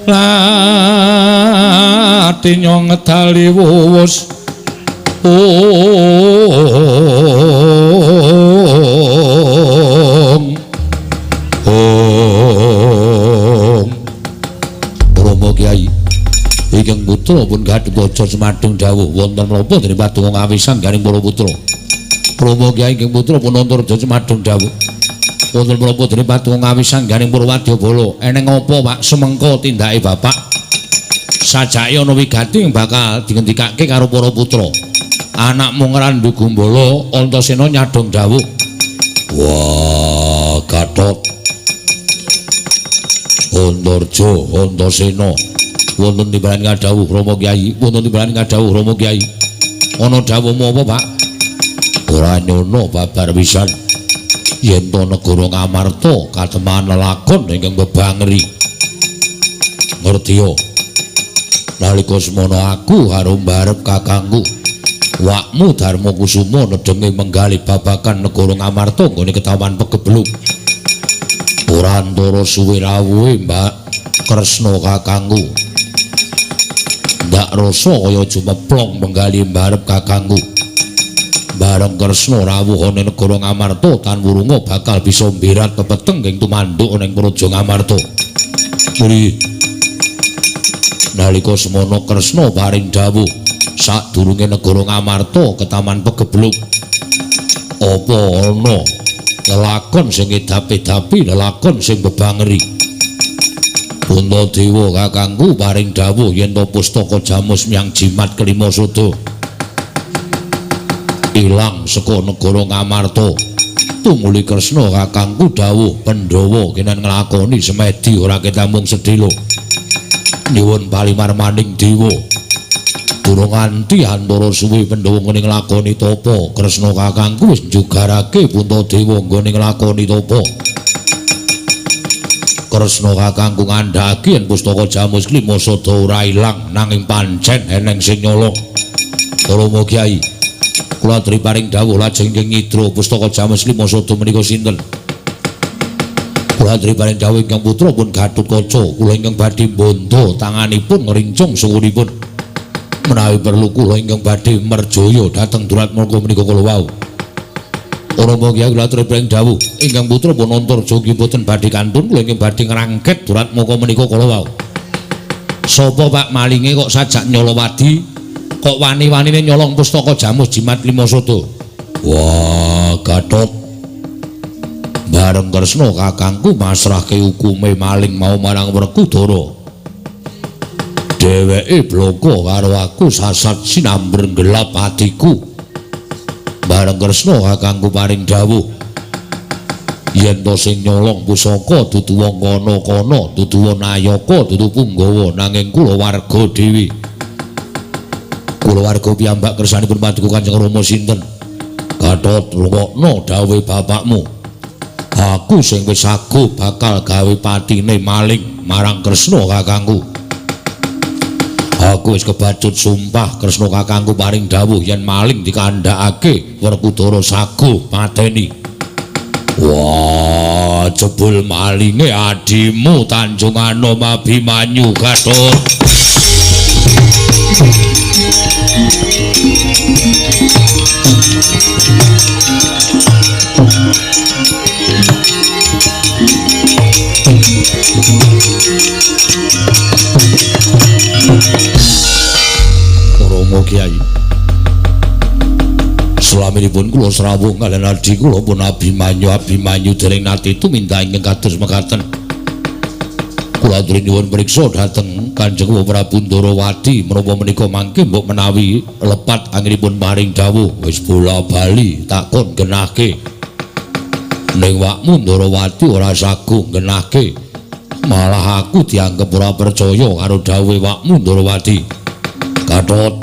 D: lati nyong ngedali wuwus ong ong. Rama Kyai ingkang putra pun Gatotkaca semadeng dawuh wonten menapa dening padunung awisan garing para putra. Rama Kyai ingkang putra pun Antarja semadeng dawuh wonten menapa dening padunung awisan garing para wadyabala. Eneng apa Pak semengko tindake bapak? Sajake ana wigati bakal dingendikake karo para putra. Anakmu Ngrandu Gumbala Antasena nyadong dawuh. Wah, Gatot Antarja Antasena wonten timbalan ngadhawuh Rama Kyai, wonten timbalan ngadhawuh Rama Kyai. Ana dawuhmu apa, Pak? Ora nyono babar pisan. Yen to negara Ngamarta kateman lelakon ingkang bebangeri. Ngertiya? Nalika semono aku karo mbarep kakangku Wakmu Darma Kusuma nedhenge menggali babagan negara Ngamarta nggone ketawan pegebluk. Ora antara suwe rawuhe Mbak Kresna kakangku. Ndak rasa kaya jumeplong menggali mbarep kakangku. Bareng Kresna rawuh ana negara Ngamarta tan wurunga bakal bisa mbirat pepeteng ing tumanduk ana ing Praja Ngamarta. Muri nalika semono Kresna paring dawuh sadurunge negara Ngamarta ketaman pegebluk. Apa ana lelakon sing edapi-edapi, lelakon sing bebangeri? Puntadewa kakangku paring dawuh yen to pustaka Jamus Myang Jimat kelima sada ilang saka negara Ngamarta. Tumuli Kresna kakangku dawuh Pandhawa kenen nglakoni semedi ora ketamung sedhela. Nyuwun palimarmaning dewa. Durung nganti antara suwe Pandhawa nggone nglakoni tapa, Kresna kakangku wis njugarake Puntadewa nggone nglakoni tapa. Kresna kakangku ngandhakake yen pustaka Jamus klima sada ora ilang nanging pancen eneng sing nyolong. Rama Kyai, kula aturi paring dawuh lajeng ingkang nyidra pustaka Jamus klima sada menika sinten? Kula aturi paring dawuh ingkang putra pun Gatotkaca, kula ingkang badhe mbandha tanganipun ngrincung suwunipun. Menawi perlu kula ingkang badhe merjaya dhateng Duratmaka menika kala wau. Rama Kyai kula aturi paring dawuh ingkang putra pun Antarja nggih boten badhe kantun kula ingkang badhe ngrangket Duratmaka menika kala wau. Sapa Pak malinge kok sajak nyolong wadi? Kok wani-wanine nyolong pustaka Jamus Jimat lima sada? Wah, Gatot. Bareng Kresna kakangku masrahke hukume maling mau marang Werkudara. Dheweke bloko karo aku sasat sinamber gelap atiku. Bareng Kresna kakangku paring dawuh yen to sing nyolong pusaka dudu wong kono-kono, dudu nayaka, dudu punggawa, nanging kula warga dhewe. Kula warga piyambak kersanipun paduka Kanjeng Rama sinten? Gatot, rungokno dawuhe bapakmu. Aku sing wis saguh bakal gawe patine maling marang Kresna kakangku. Aku wis kebacut sumpah Kresna kakangku paring dawuh yen maling dikandhakake Werkudara saguh mateni. Wah, jebul malinge adimu Tanjung Anom Abimanyu Gatot. Rama Kyai, selaminipun kula srawuh kaliyan adhi kula pun Abimanyu. Abimanyu dereng nate tumindak ingkang kados mekaten. Kula aturi nyuwun priksa dhateng Kanjeng Prabu Ndorowati menapa menika mangke mbok menawi lepat anggenipun paring dawuh. Wis bola bali takon genahke. Ning wakmu Ndorowati ora saguh genahke. Malah aku dianggep ora percaya karo dawuhe wakmu Ndorowati. Gatot,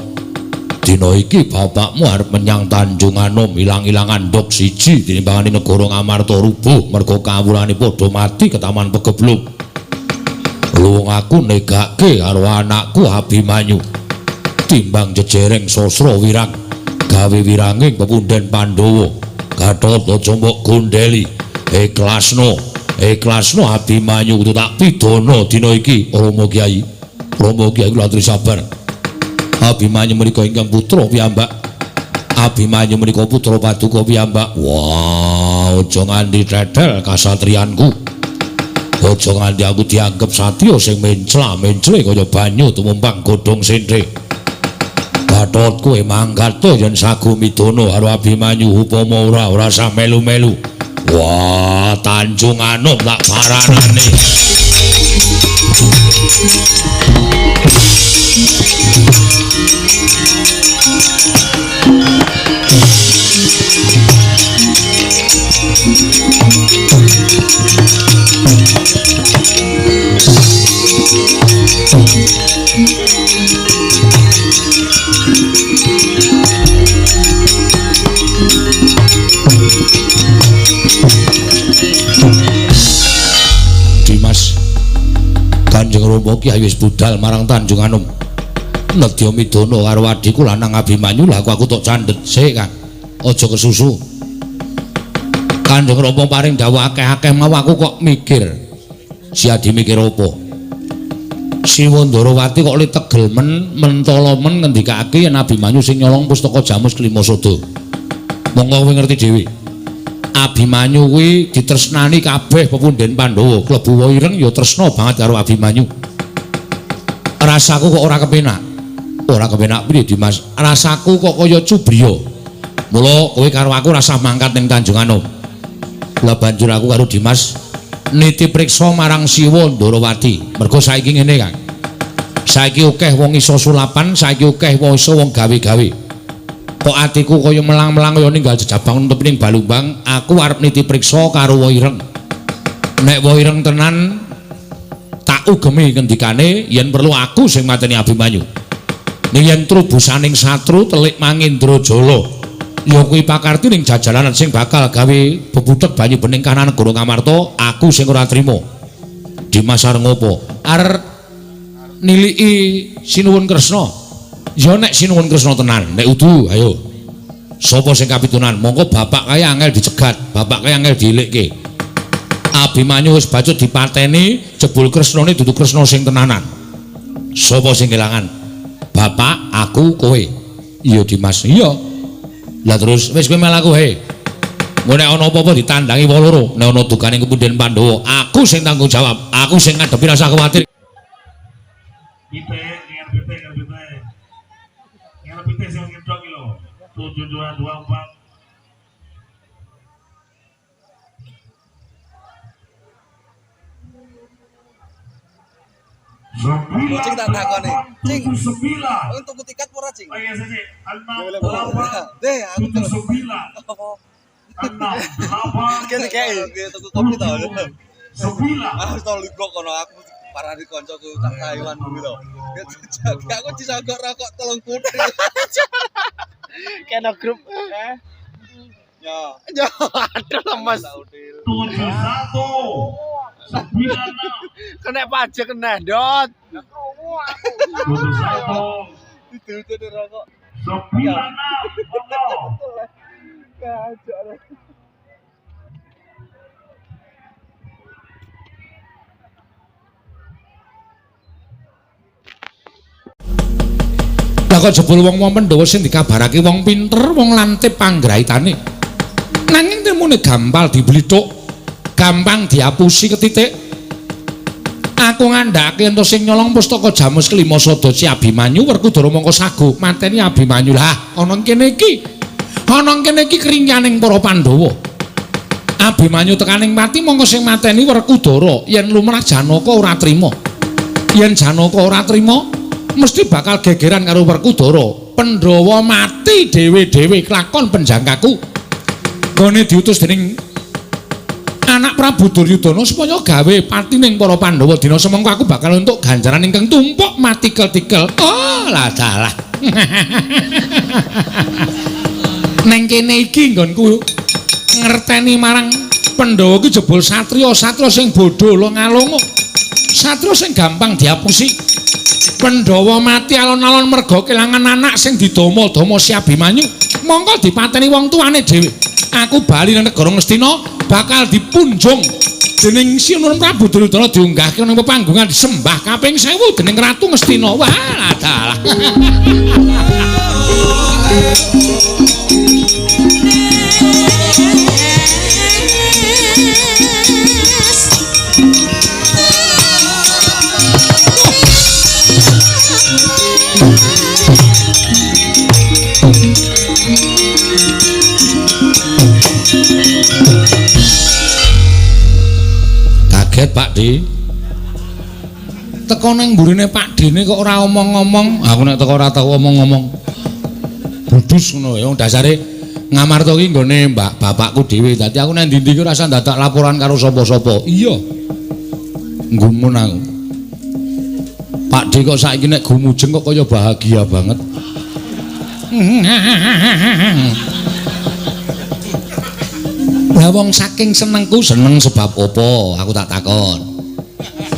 D: dina iki bapakmu arep menyang Tanjung Anom ilang-ilangan ndok siji tinimbangane negara Ngamarta rubuh merga kawulane padha mati ketaman pegebluk. Luwung aku negake karo anakku Abimanyu timbang jejereng sasra wirang gawe wiranging pepundhen Pandhawa. Gatot, aja mbok gondeli. Ikhlasno, ikhlasno Abimanyu kudu tak pidana dina iki Rama Kyai. Rama Kyai kula aturi sabar. Abimanyu menika ingkang putra piyambak. Abimanyu menika putra paduka piyambak. Wah, aja nganti tetel kasatriyanku. Aja nganti aku dianggep satriya sing mencla-mencle kaya banyu tumumpang godhong senthe. Gatot kowe mangkat to yen sagu midana karo Abimanyu upama ora ora sah melu-melu. Wah, Tanjung Anom tak paranane. Dimas, Kanjeng Rama Kyai wis budal marang Tanjung Anom. Nedya midana karo adhiku lanang Abimanyu, lha aku tok candhet sik, Kang. Aja kesusu. Kanjeng Rama paring dawuh akeh-akeh mau aku kok mikir. Si Adi mikir apa? Siwa Ndarawati kok li tegel men mentala men ngendikake yen Abimanyu sing nyolong pustaka Jamus Kelima Sada. Monggo kowe ngerti dhewe. Abimanyu kuwi ditresnani kabeh pepundhen Pandhawa. Klebu Wa Ireng ya tresna banget karo Abimanyu. Rasaku kok ora kepenak. Ora kepenak piye Dimas? Rasaku kok kaya cubriya. Mula kowe karo aku rasah mangkat ning Tanjung Anom. Lah banjur aku karo Dimas niti priksa marang Siwa Ndarawati. Mergo saiki ngene, Kang. Saiki akeh wong iso sulapan, saiki akeh wong iso wong gawe-gawe. Kok atiku kaya melang-melang kaya ninggal jejabang nutup ning Balumbang, aku arep niti priksa karo Wa Ireng. Nek Wa Ireng tenan tak ugemi ngendikane yen perlu aku sing mateni Abimanyu. Ning yen trubusaning satru telik Mangindrajala, ya kuwi pakarti ning jajalanan sing bakal gawe bebutek banyu bening kanan negara Ngamarta, aku sing ora trima. Dimas arep ngopo? Arep niliki Sinuwun Kresna. Ya nek Sinuwun Kresna tenan, nek udu ayo. Sapa sing kapitunan? Mongko bapak kae angel dicegat, bapak kae angel diilikke. Abimanyu wis bacut dipateni, jebul Kresnane dudu Kresna sing tenanan. Sapa sing kelangan? Bapak, aku, kowe. Iya Dimas, iya. Lah terus wis kowe melu aku he. Engko nek ana apa-apa ditandangi wong loro, nek ana dukane kepunden Pandhawa, aku sing tanggung jawab, aku sing ngadepi rasa kuwatir.
E: Pite, ngerpite, ngerpite. Ngerpite sing ngedok iki lho. 7 2 2 4.
F: Cing tak takone. Cing.
E: 9.
F: Aku tuku tiket ora, Cing?
E: Oh iya sih. 6 8
F: Deh, aku
E: 7 9 6 8
F: Kene kae tuku kopi to.
E: 9.
F: Aku tau ligok kono aku parani koncoku tak Taiwan kuwi to. Aku disogok rokok 3 kutil.
G: Kena grup.
F: Ya.
G: Ya, aduh lemes.
E: 7 1 9 6
G: Kena pajak kena dot.
E: 7 1
F: Itu rokok.
E: 9 6 monggo.
G: Kacau.
D: Lah kok jebul wong-wong Pandhawa sing dikabarake wong pinter, wong lantip panggraitane. Nanging temune gampal dibeli tok, gampang diapusi ketitik. Aku ngandhake ento sing nyolong pustaka Jamus Kelima Sada Si Abimanyu Werkudara mongko sago mateni Abimanyu. Lah ana kene iki. Ana kene iki kringyaning para Pandhawa. Abimanyu tekaning pati mongko sing mateni Werkudara yen lumrah Janaka ora trima. Yen Janaka ora trima mesti bakal gegeran karo Werkudara. Pandhawa mati dhewe-dhewe kelakon penjangkaku. Gone diutus dening anak Prabu Duryudana supaya gawe patining para Pandhawa dina semangka aku bakal entuk ganjaran ingkang tumpuk mati tikel-tikel. Oh, lah dalah. Neng kene iki nggonku ngerteni marang Pandhawa ki jebul satriya-satriya sing bodho longa-longa. Satriya sing gampang diapusi. Pandhawa mati alon-alon merga kelangan anak sing didama-dama si Abimanyu. Mongko dipateni wong tuane dhewe. Aku bali nang negara Ngastina Bakal dipunjung dening Sinuwun Prabu Duryudana diunggahke ning pepanggungan disembah kaping 1000 dening Ratu Ngastina. Wah, dalah. Kaget Pak D. Teko nang mburine Pak D ne kok ora omong-omong. Aku nek teko ora tau omong-omong. Budus ngono ya wong dasare Ngamarta ki nggone mbak bapakku dhewe. Dadi aku nang ndi-ndi ki ora usah dadak laporan karo sapa-sapa. Iya. Nggumun aku. Pak D kok saiki nek gumujeng kok kaya bahagia banget. Lah wong saking senengku, seneng sebab apa? Aku tak takon.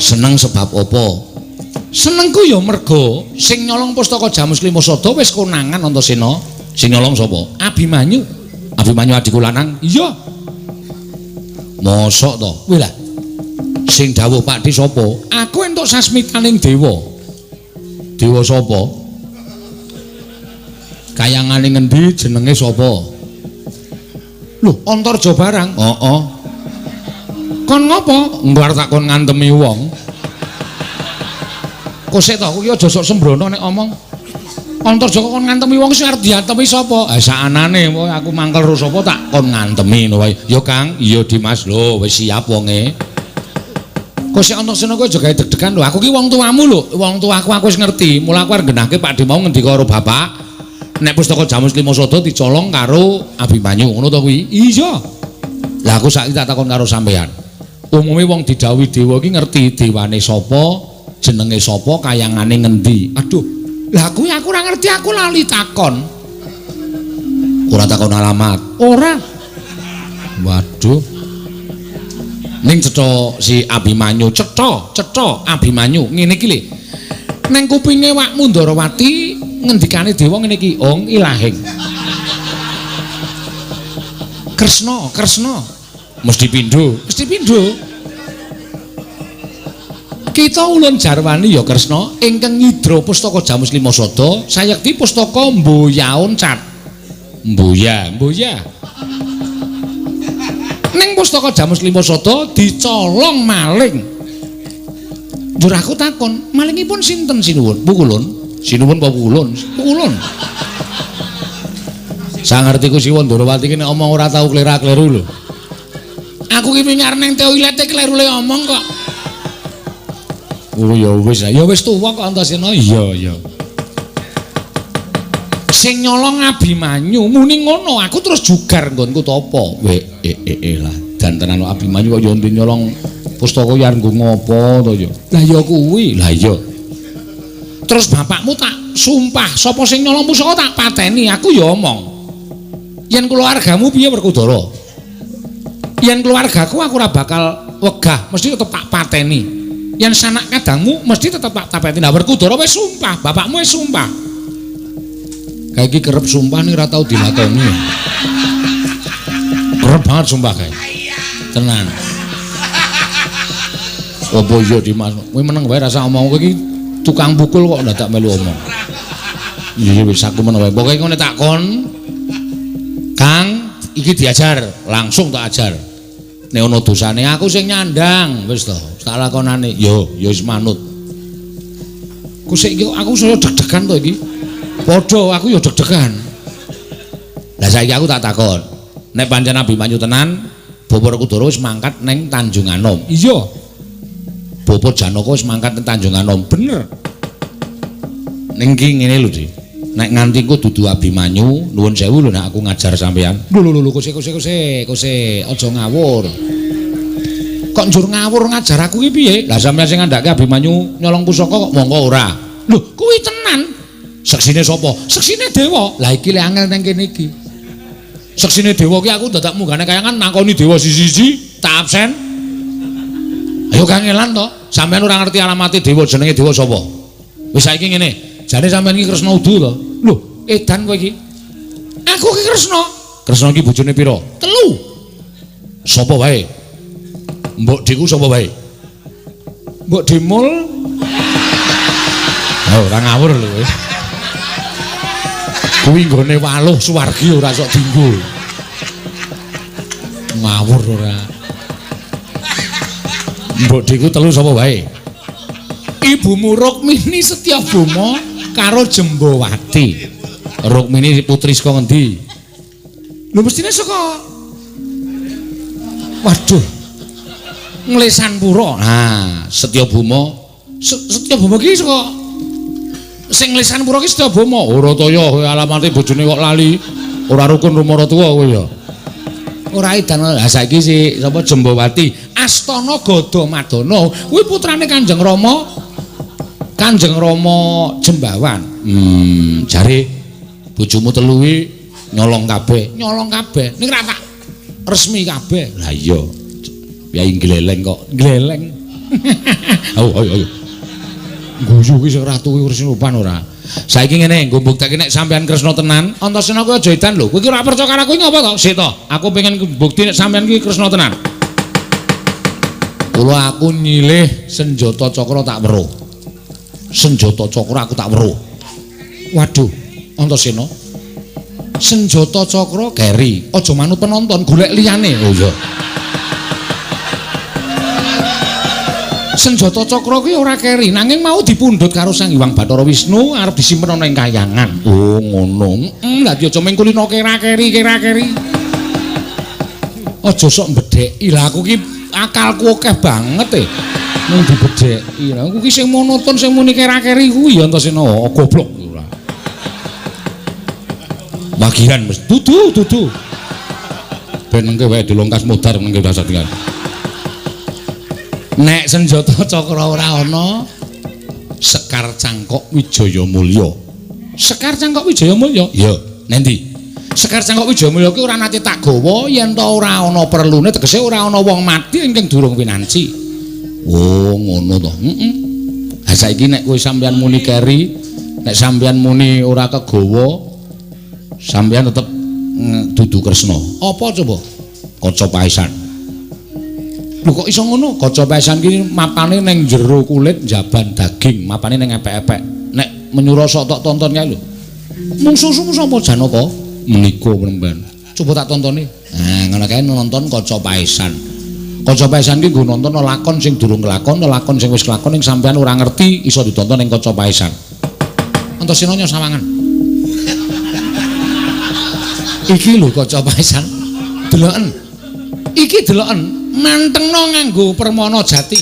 D: Seneng sebab apa? Senengku ya mergo sing nyolong pustaka Jamus Klima Sada wis konangan Antasena. Sing nyolong sapa? Abimanyu. Abimanyu adikku lanang. Iya. Mosok to? Kuwi lah. Sing dawuh Pak D sapa? Aku entuk sasmitaning dewa. Dewa sapa? Kayangane ngendi jenenge sapa? Lho, Antarja barang. Heeh. Kon ngopo? Engko arep tak kon ngantemi wong. Kok sik to, kuwi aja sok sembrono nek omong. Antarja kok kon ngantemi wong sing arep diantemi sapa? Ha saanane aku mangkel ro sapa tak kon ngantemi ngono wae. Ya Kang, iya Dimas. Lho, wis siap wonge. Kok sik Antasena kowe aja gawe deg-degan lho. Aku ki wong tuamu lho. Wong tuaku aku wis ngerti. Mula aku arep nggenahke Pak D mau ngendika karo bapak. Nek pustaka Jamus Klima Sada dicolong karo Abimanyu, ngono to kuwi? Iya. Lah aku saiki tak takon karo sampean. Umume wong didhawuhi dewa iki ngerti dewane sapa, jenenge sapa, kayangane ngendi. Aduh. Lah kuwi aku ora ngerti, aku lali takon. Ora takon alamat. Ora. Waduh. Ning cetha si Abimanyu, cetha, cetha Abimanyu ngene iki lho. Neng kupinge wakmu Ndarawati ngendikane dewa ngene iki, "Ong ilahing." Kresna, Kresna. Mesti pindho, mesti pindho. Kita ulun jarwani ya Kresna ingkang ngidra pustaka Jamus Klima Sada, sayekti pustaka Mboyaon Cat. Mboya, Mboya. Ning pustaka Jamus Klima Sada dicolong maling. Njur aku takon, malingipun sinten sinuwun? Pukulun. Sinuwun apa pukulun? Pukulun. Sangertiku Siwa Ndarawati ki nek omong ora tau klera-kleru lho. Aku ki wingi arep ning toilete kleru le omong kok. Oh ya wis, ya wis tuwa kok Antasena. Iya, iya. Sing nyolong Abimanyu muni ngono, aku terus jugar nggonku tapa. We lah, dan tenan Abimanyu kok ya nyolong pustaka ya nggo ngopo to ya. Lah ya kuwi, lah iya. Terus bapakmu tak sumpah, sapa sing nyolong pusaka tak pateni, aku ya omong. Yen keluargamu piye Werkudara? Yen keluargaku aku ora bakal wegah, mesti tetep tak pateni. Yen sanak kadangmu mesti tetep tak pateni. Lah Werkudara wis sumpah, bapakmu wis sumpah. Kae iki kerep sumpah ning ora tau dilakoni. Kerep banget sumpah kae. Tenan. Apa iya Dimas? Kowe meneng wae rasa omong kowe iki tukang pukul kok ndadak melu omong. Iya wis aku meneng wae. Pokoke ngene tak kon. Kang, iki diajar, langsung tak ajar. Nek ana dosane aku sing nyandang, wis to, tak lakonane. Yo, ya wis manut. Ku sik iki aku saya deg-degan to iki. Padha aku ya deg-degan. Lah saiki aku tak takon. Nek pancen Abimanyu tenan, Bapak Werkudara wis mangkat ning Tanjung Anom. Iya. Bapak Janaka wis mangkat ning Tanjung Anom, bener. Ning iki ngene lho, Dik. Nek nganti ku dudu Abimanyu, nuwun sewu lho nek aku ngajar sampean. Lho lho lho, kose kose kose, kose, aja ngawur. Kok njur ngawur ngajar aku ki piye? Lah sampean sing ngandhake Abimanyu nyolong pusaka kok monggo ora. Lho, kuwi tenan. Seksine sapa? Seksine dewa. Lah iki le angel nang kene iki. Seksine dewa ki aku dadak munggahne kayangan nangkoni dewa siji-siji, tak absen. Ayo kangelan to. Sampeyan ora ngerti alamate dewa, jenenge dewa sapa? Wis saiki ngene. Jane sampeyan iki Kresna udu to? Lho, edan kowe iki. Aku ki Kresna. Kresna iki bojone pira? 3. Sapa wae? Mbok Diku sapa wae? Mbok Dimul. Oh, ora ngawur lho kowe. Kuwi nggone waluh suwargi ora sok dinggo. Ngawur ora. Mbok Diku telu sapa wae? Ibumu Rukmini Setyabama karo Jembawati. Rukmini putri saka ngendi? Lho mestine saka waduh. Nglesanpura. Nah, Setyabama Setyabama ki saka sing Nglesanpura ki Setyabama. Ora ta ya kowe alamate bojone kok lali. Ora rukun karo maratuwa kowe ya. Ora edan. Lah saiki si sapa Jembawati Astana Gadamadana kuwi putrane Kanjeng Rama. Kanjeng Rama Jembawan. Jare bojomu telu kuwi nyolong kabeh, nyolong kabeh. Ning ra tak resmi kabeh. Lah iya. Yai gleleng kok, gleleng. Ayo ayo ayo. Guyu kuwi sing ratu kuwi rupan ora. Saiki ngene, nggo mbukteke nek sampean Kresna tenan, Antasena kuwi aja edan lho. Kowe iki ora percaya karo aku iki ngapa to? Sik to, aku pengen bukti nek sampean iki Kresna tenan. Kula aku nyilih senjata cakra tak weruh. Senjata cakra aku tak weruh. Waduh, Antasena. Senjata cakra keri, aja manut penonton, golek liyane. Oh iya. Senjata cakra kuwi ora keri, nanging mau dipundhut karo Sang Hyang Bathara Wisnu arep disimpen ana ing kayangan. Oh, ngono. Lah aja mung kulino kera-keri, kera-keri. Aja sok mbedheki. Lah aku ki akalku akeh banget e. Mung dibedheki. Lah aku ki sing monoton sing muni kera-keri kuwi ya Antasena. Oh, goblok ora. Wagiran mesti dudu dudu. Ben mengke wae dilongkas modar mengke dasar tinggal. Nek senjata cakra ora ana, Sekar Cangkok Wijaya Mulya. Sekar Cangkok Wijaya Mulya? Iya, nendi? Sekar Cangkok Wijaya Mulya ki ora nate tak gawa yen ta ora ana perlune, tegese ora ana wong mati ingkang durung winanci. Oh, ngono to. Heeh. Ha saiki nek kowe sampeyan muni keri, nek sampeyan muni ora kegawa, sampeyan tetep dudu Kresna. Apa coba? Kaca paesan. Lho kok iso ngono? Kaca paesan ki mapane ning jero kulit njaban daging, mapane ning epek-epek. Nek menyura sok tok tonton kae lho. Mung susumu sapa Janaka? Menika Premban. Coba tak tontone. Nah, ngono kae nonton kaca paesan. Kaca paesan ki nggo nonton lakon sing durung kelakon, lakon sing wis kelakon ning sampean ora ngerti iso ditonton ning kaca paesan. Antasena nyo sawangan. Iki lho kaca paesan. Deloken. Iki deloken. Mantengno nganggo permana jati.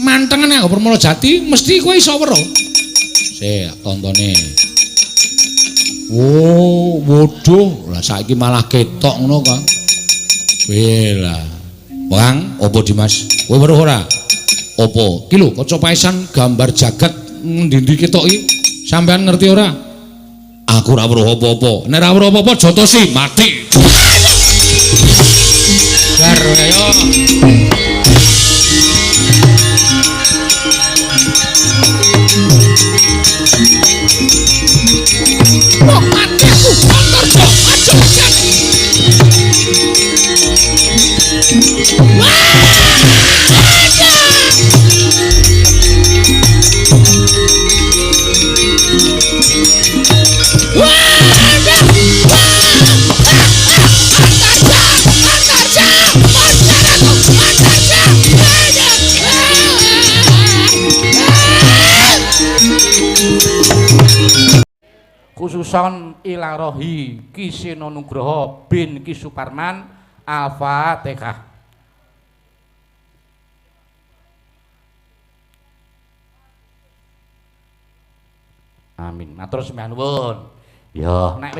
D: Mantengno nganggo permana jati mesti kowe iso weruh. Sik tontone. Oh, waduh, lah saiki malah ketok ngono kok. Weh lah. Bang, opo Dimas? Kowe weruh ora? Opo? Ki lho kaca paesan gambar jagat ngendi-endi ketok iki. Sampean ngerti ora? Aku ora weruh apa-apa. Nek ora weruh apa-apa jotosi mati. Bar ayo. Wong mati aku Antarja aja jan.
H: Khususon ilarohi Ki Seno Nugroho bin Ki Suparman. Al-Fatihah. Amin. Matur sembah nuwun. Ya, nek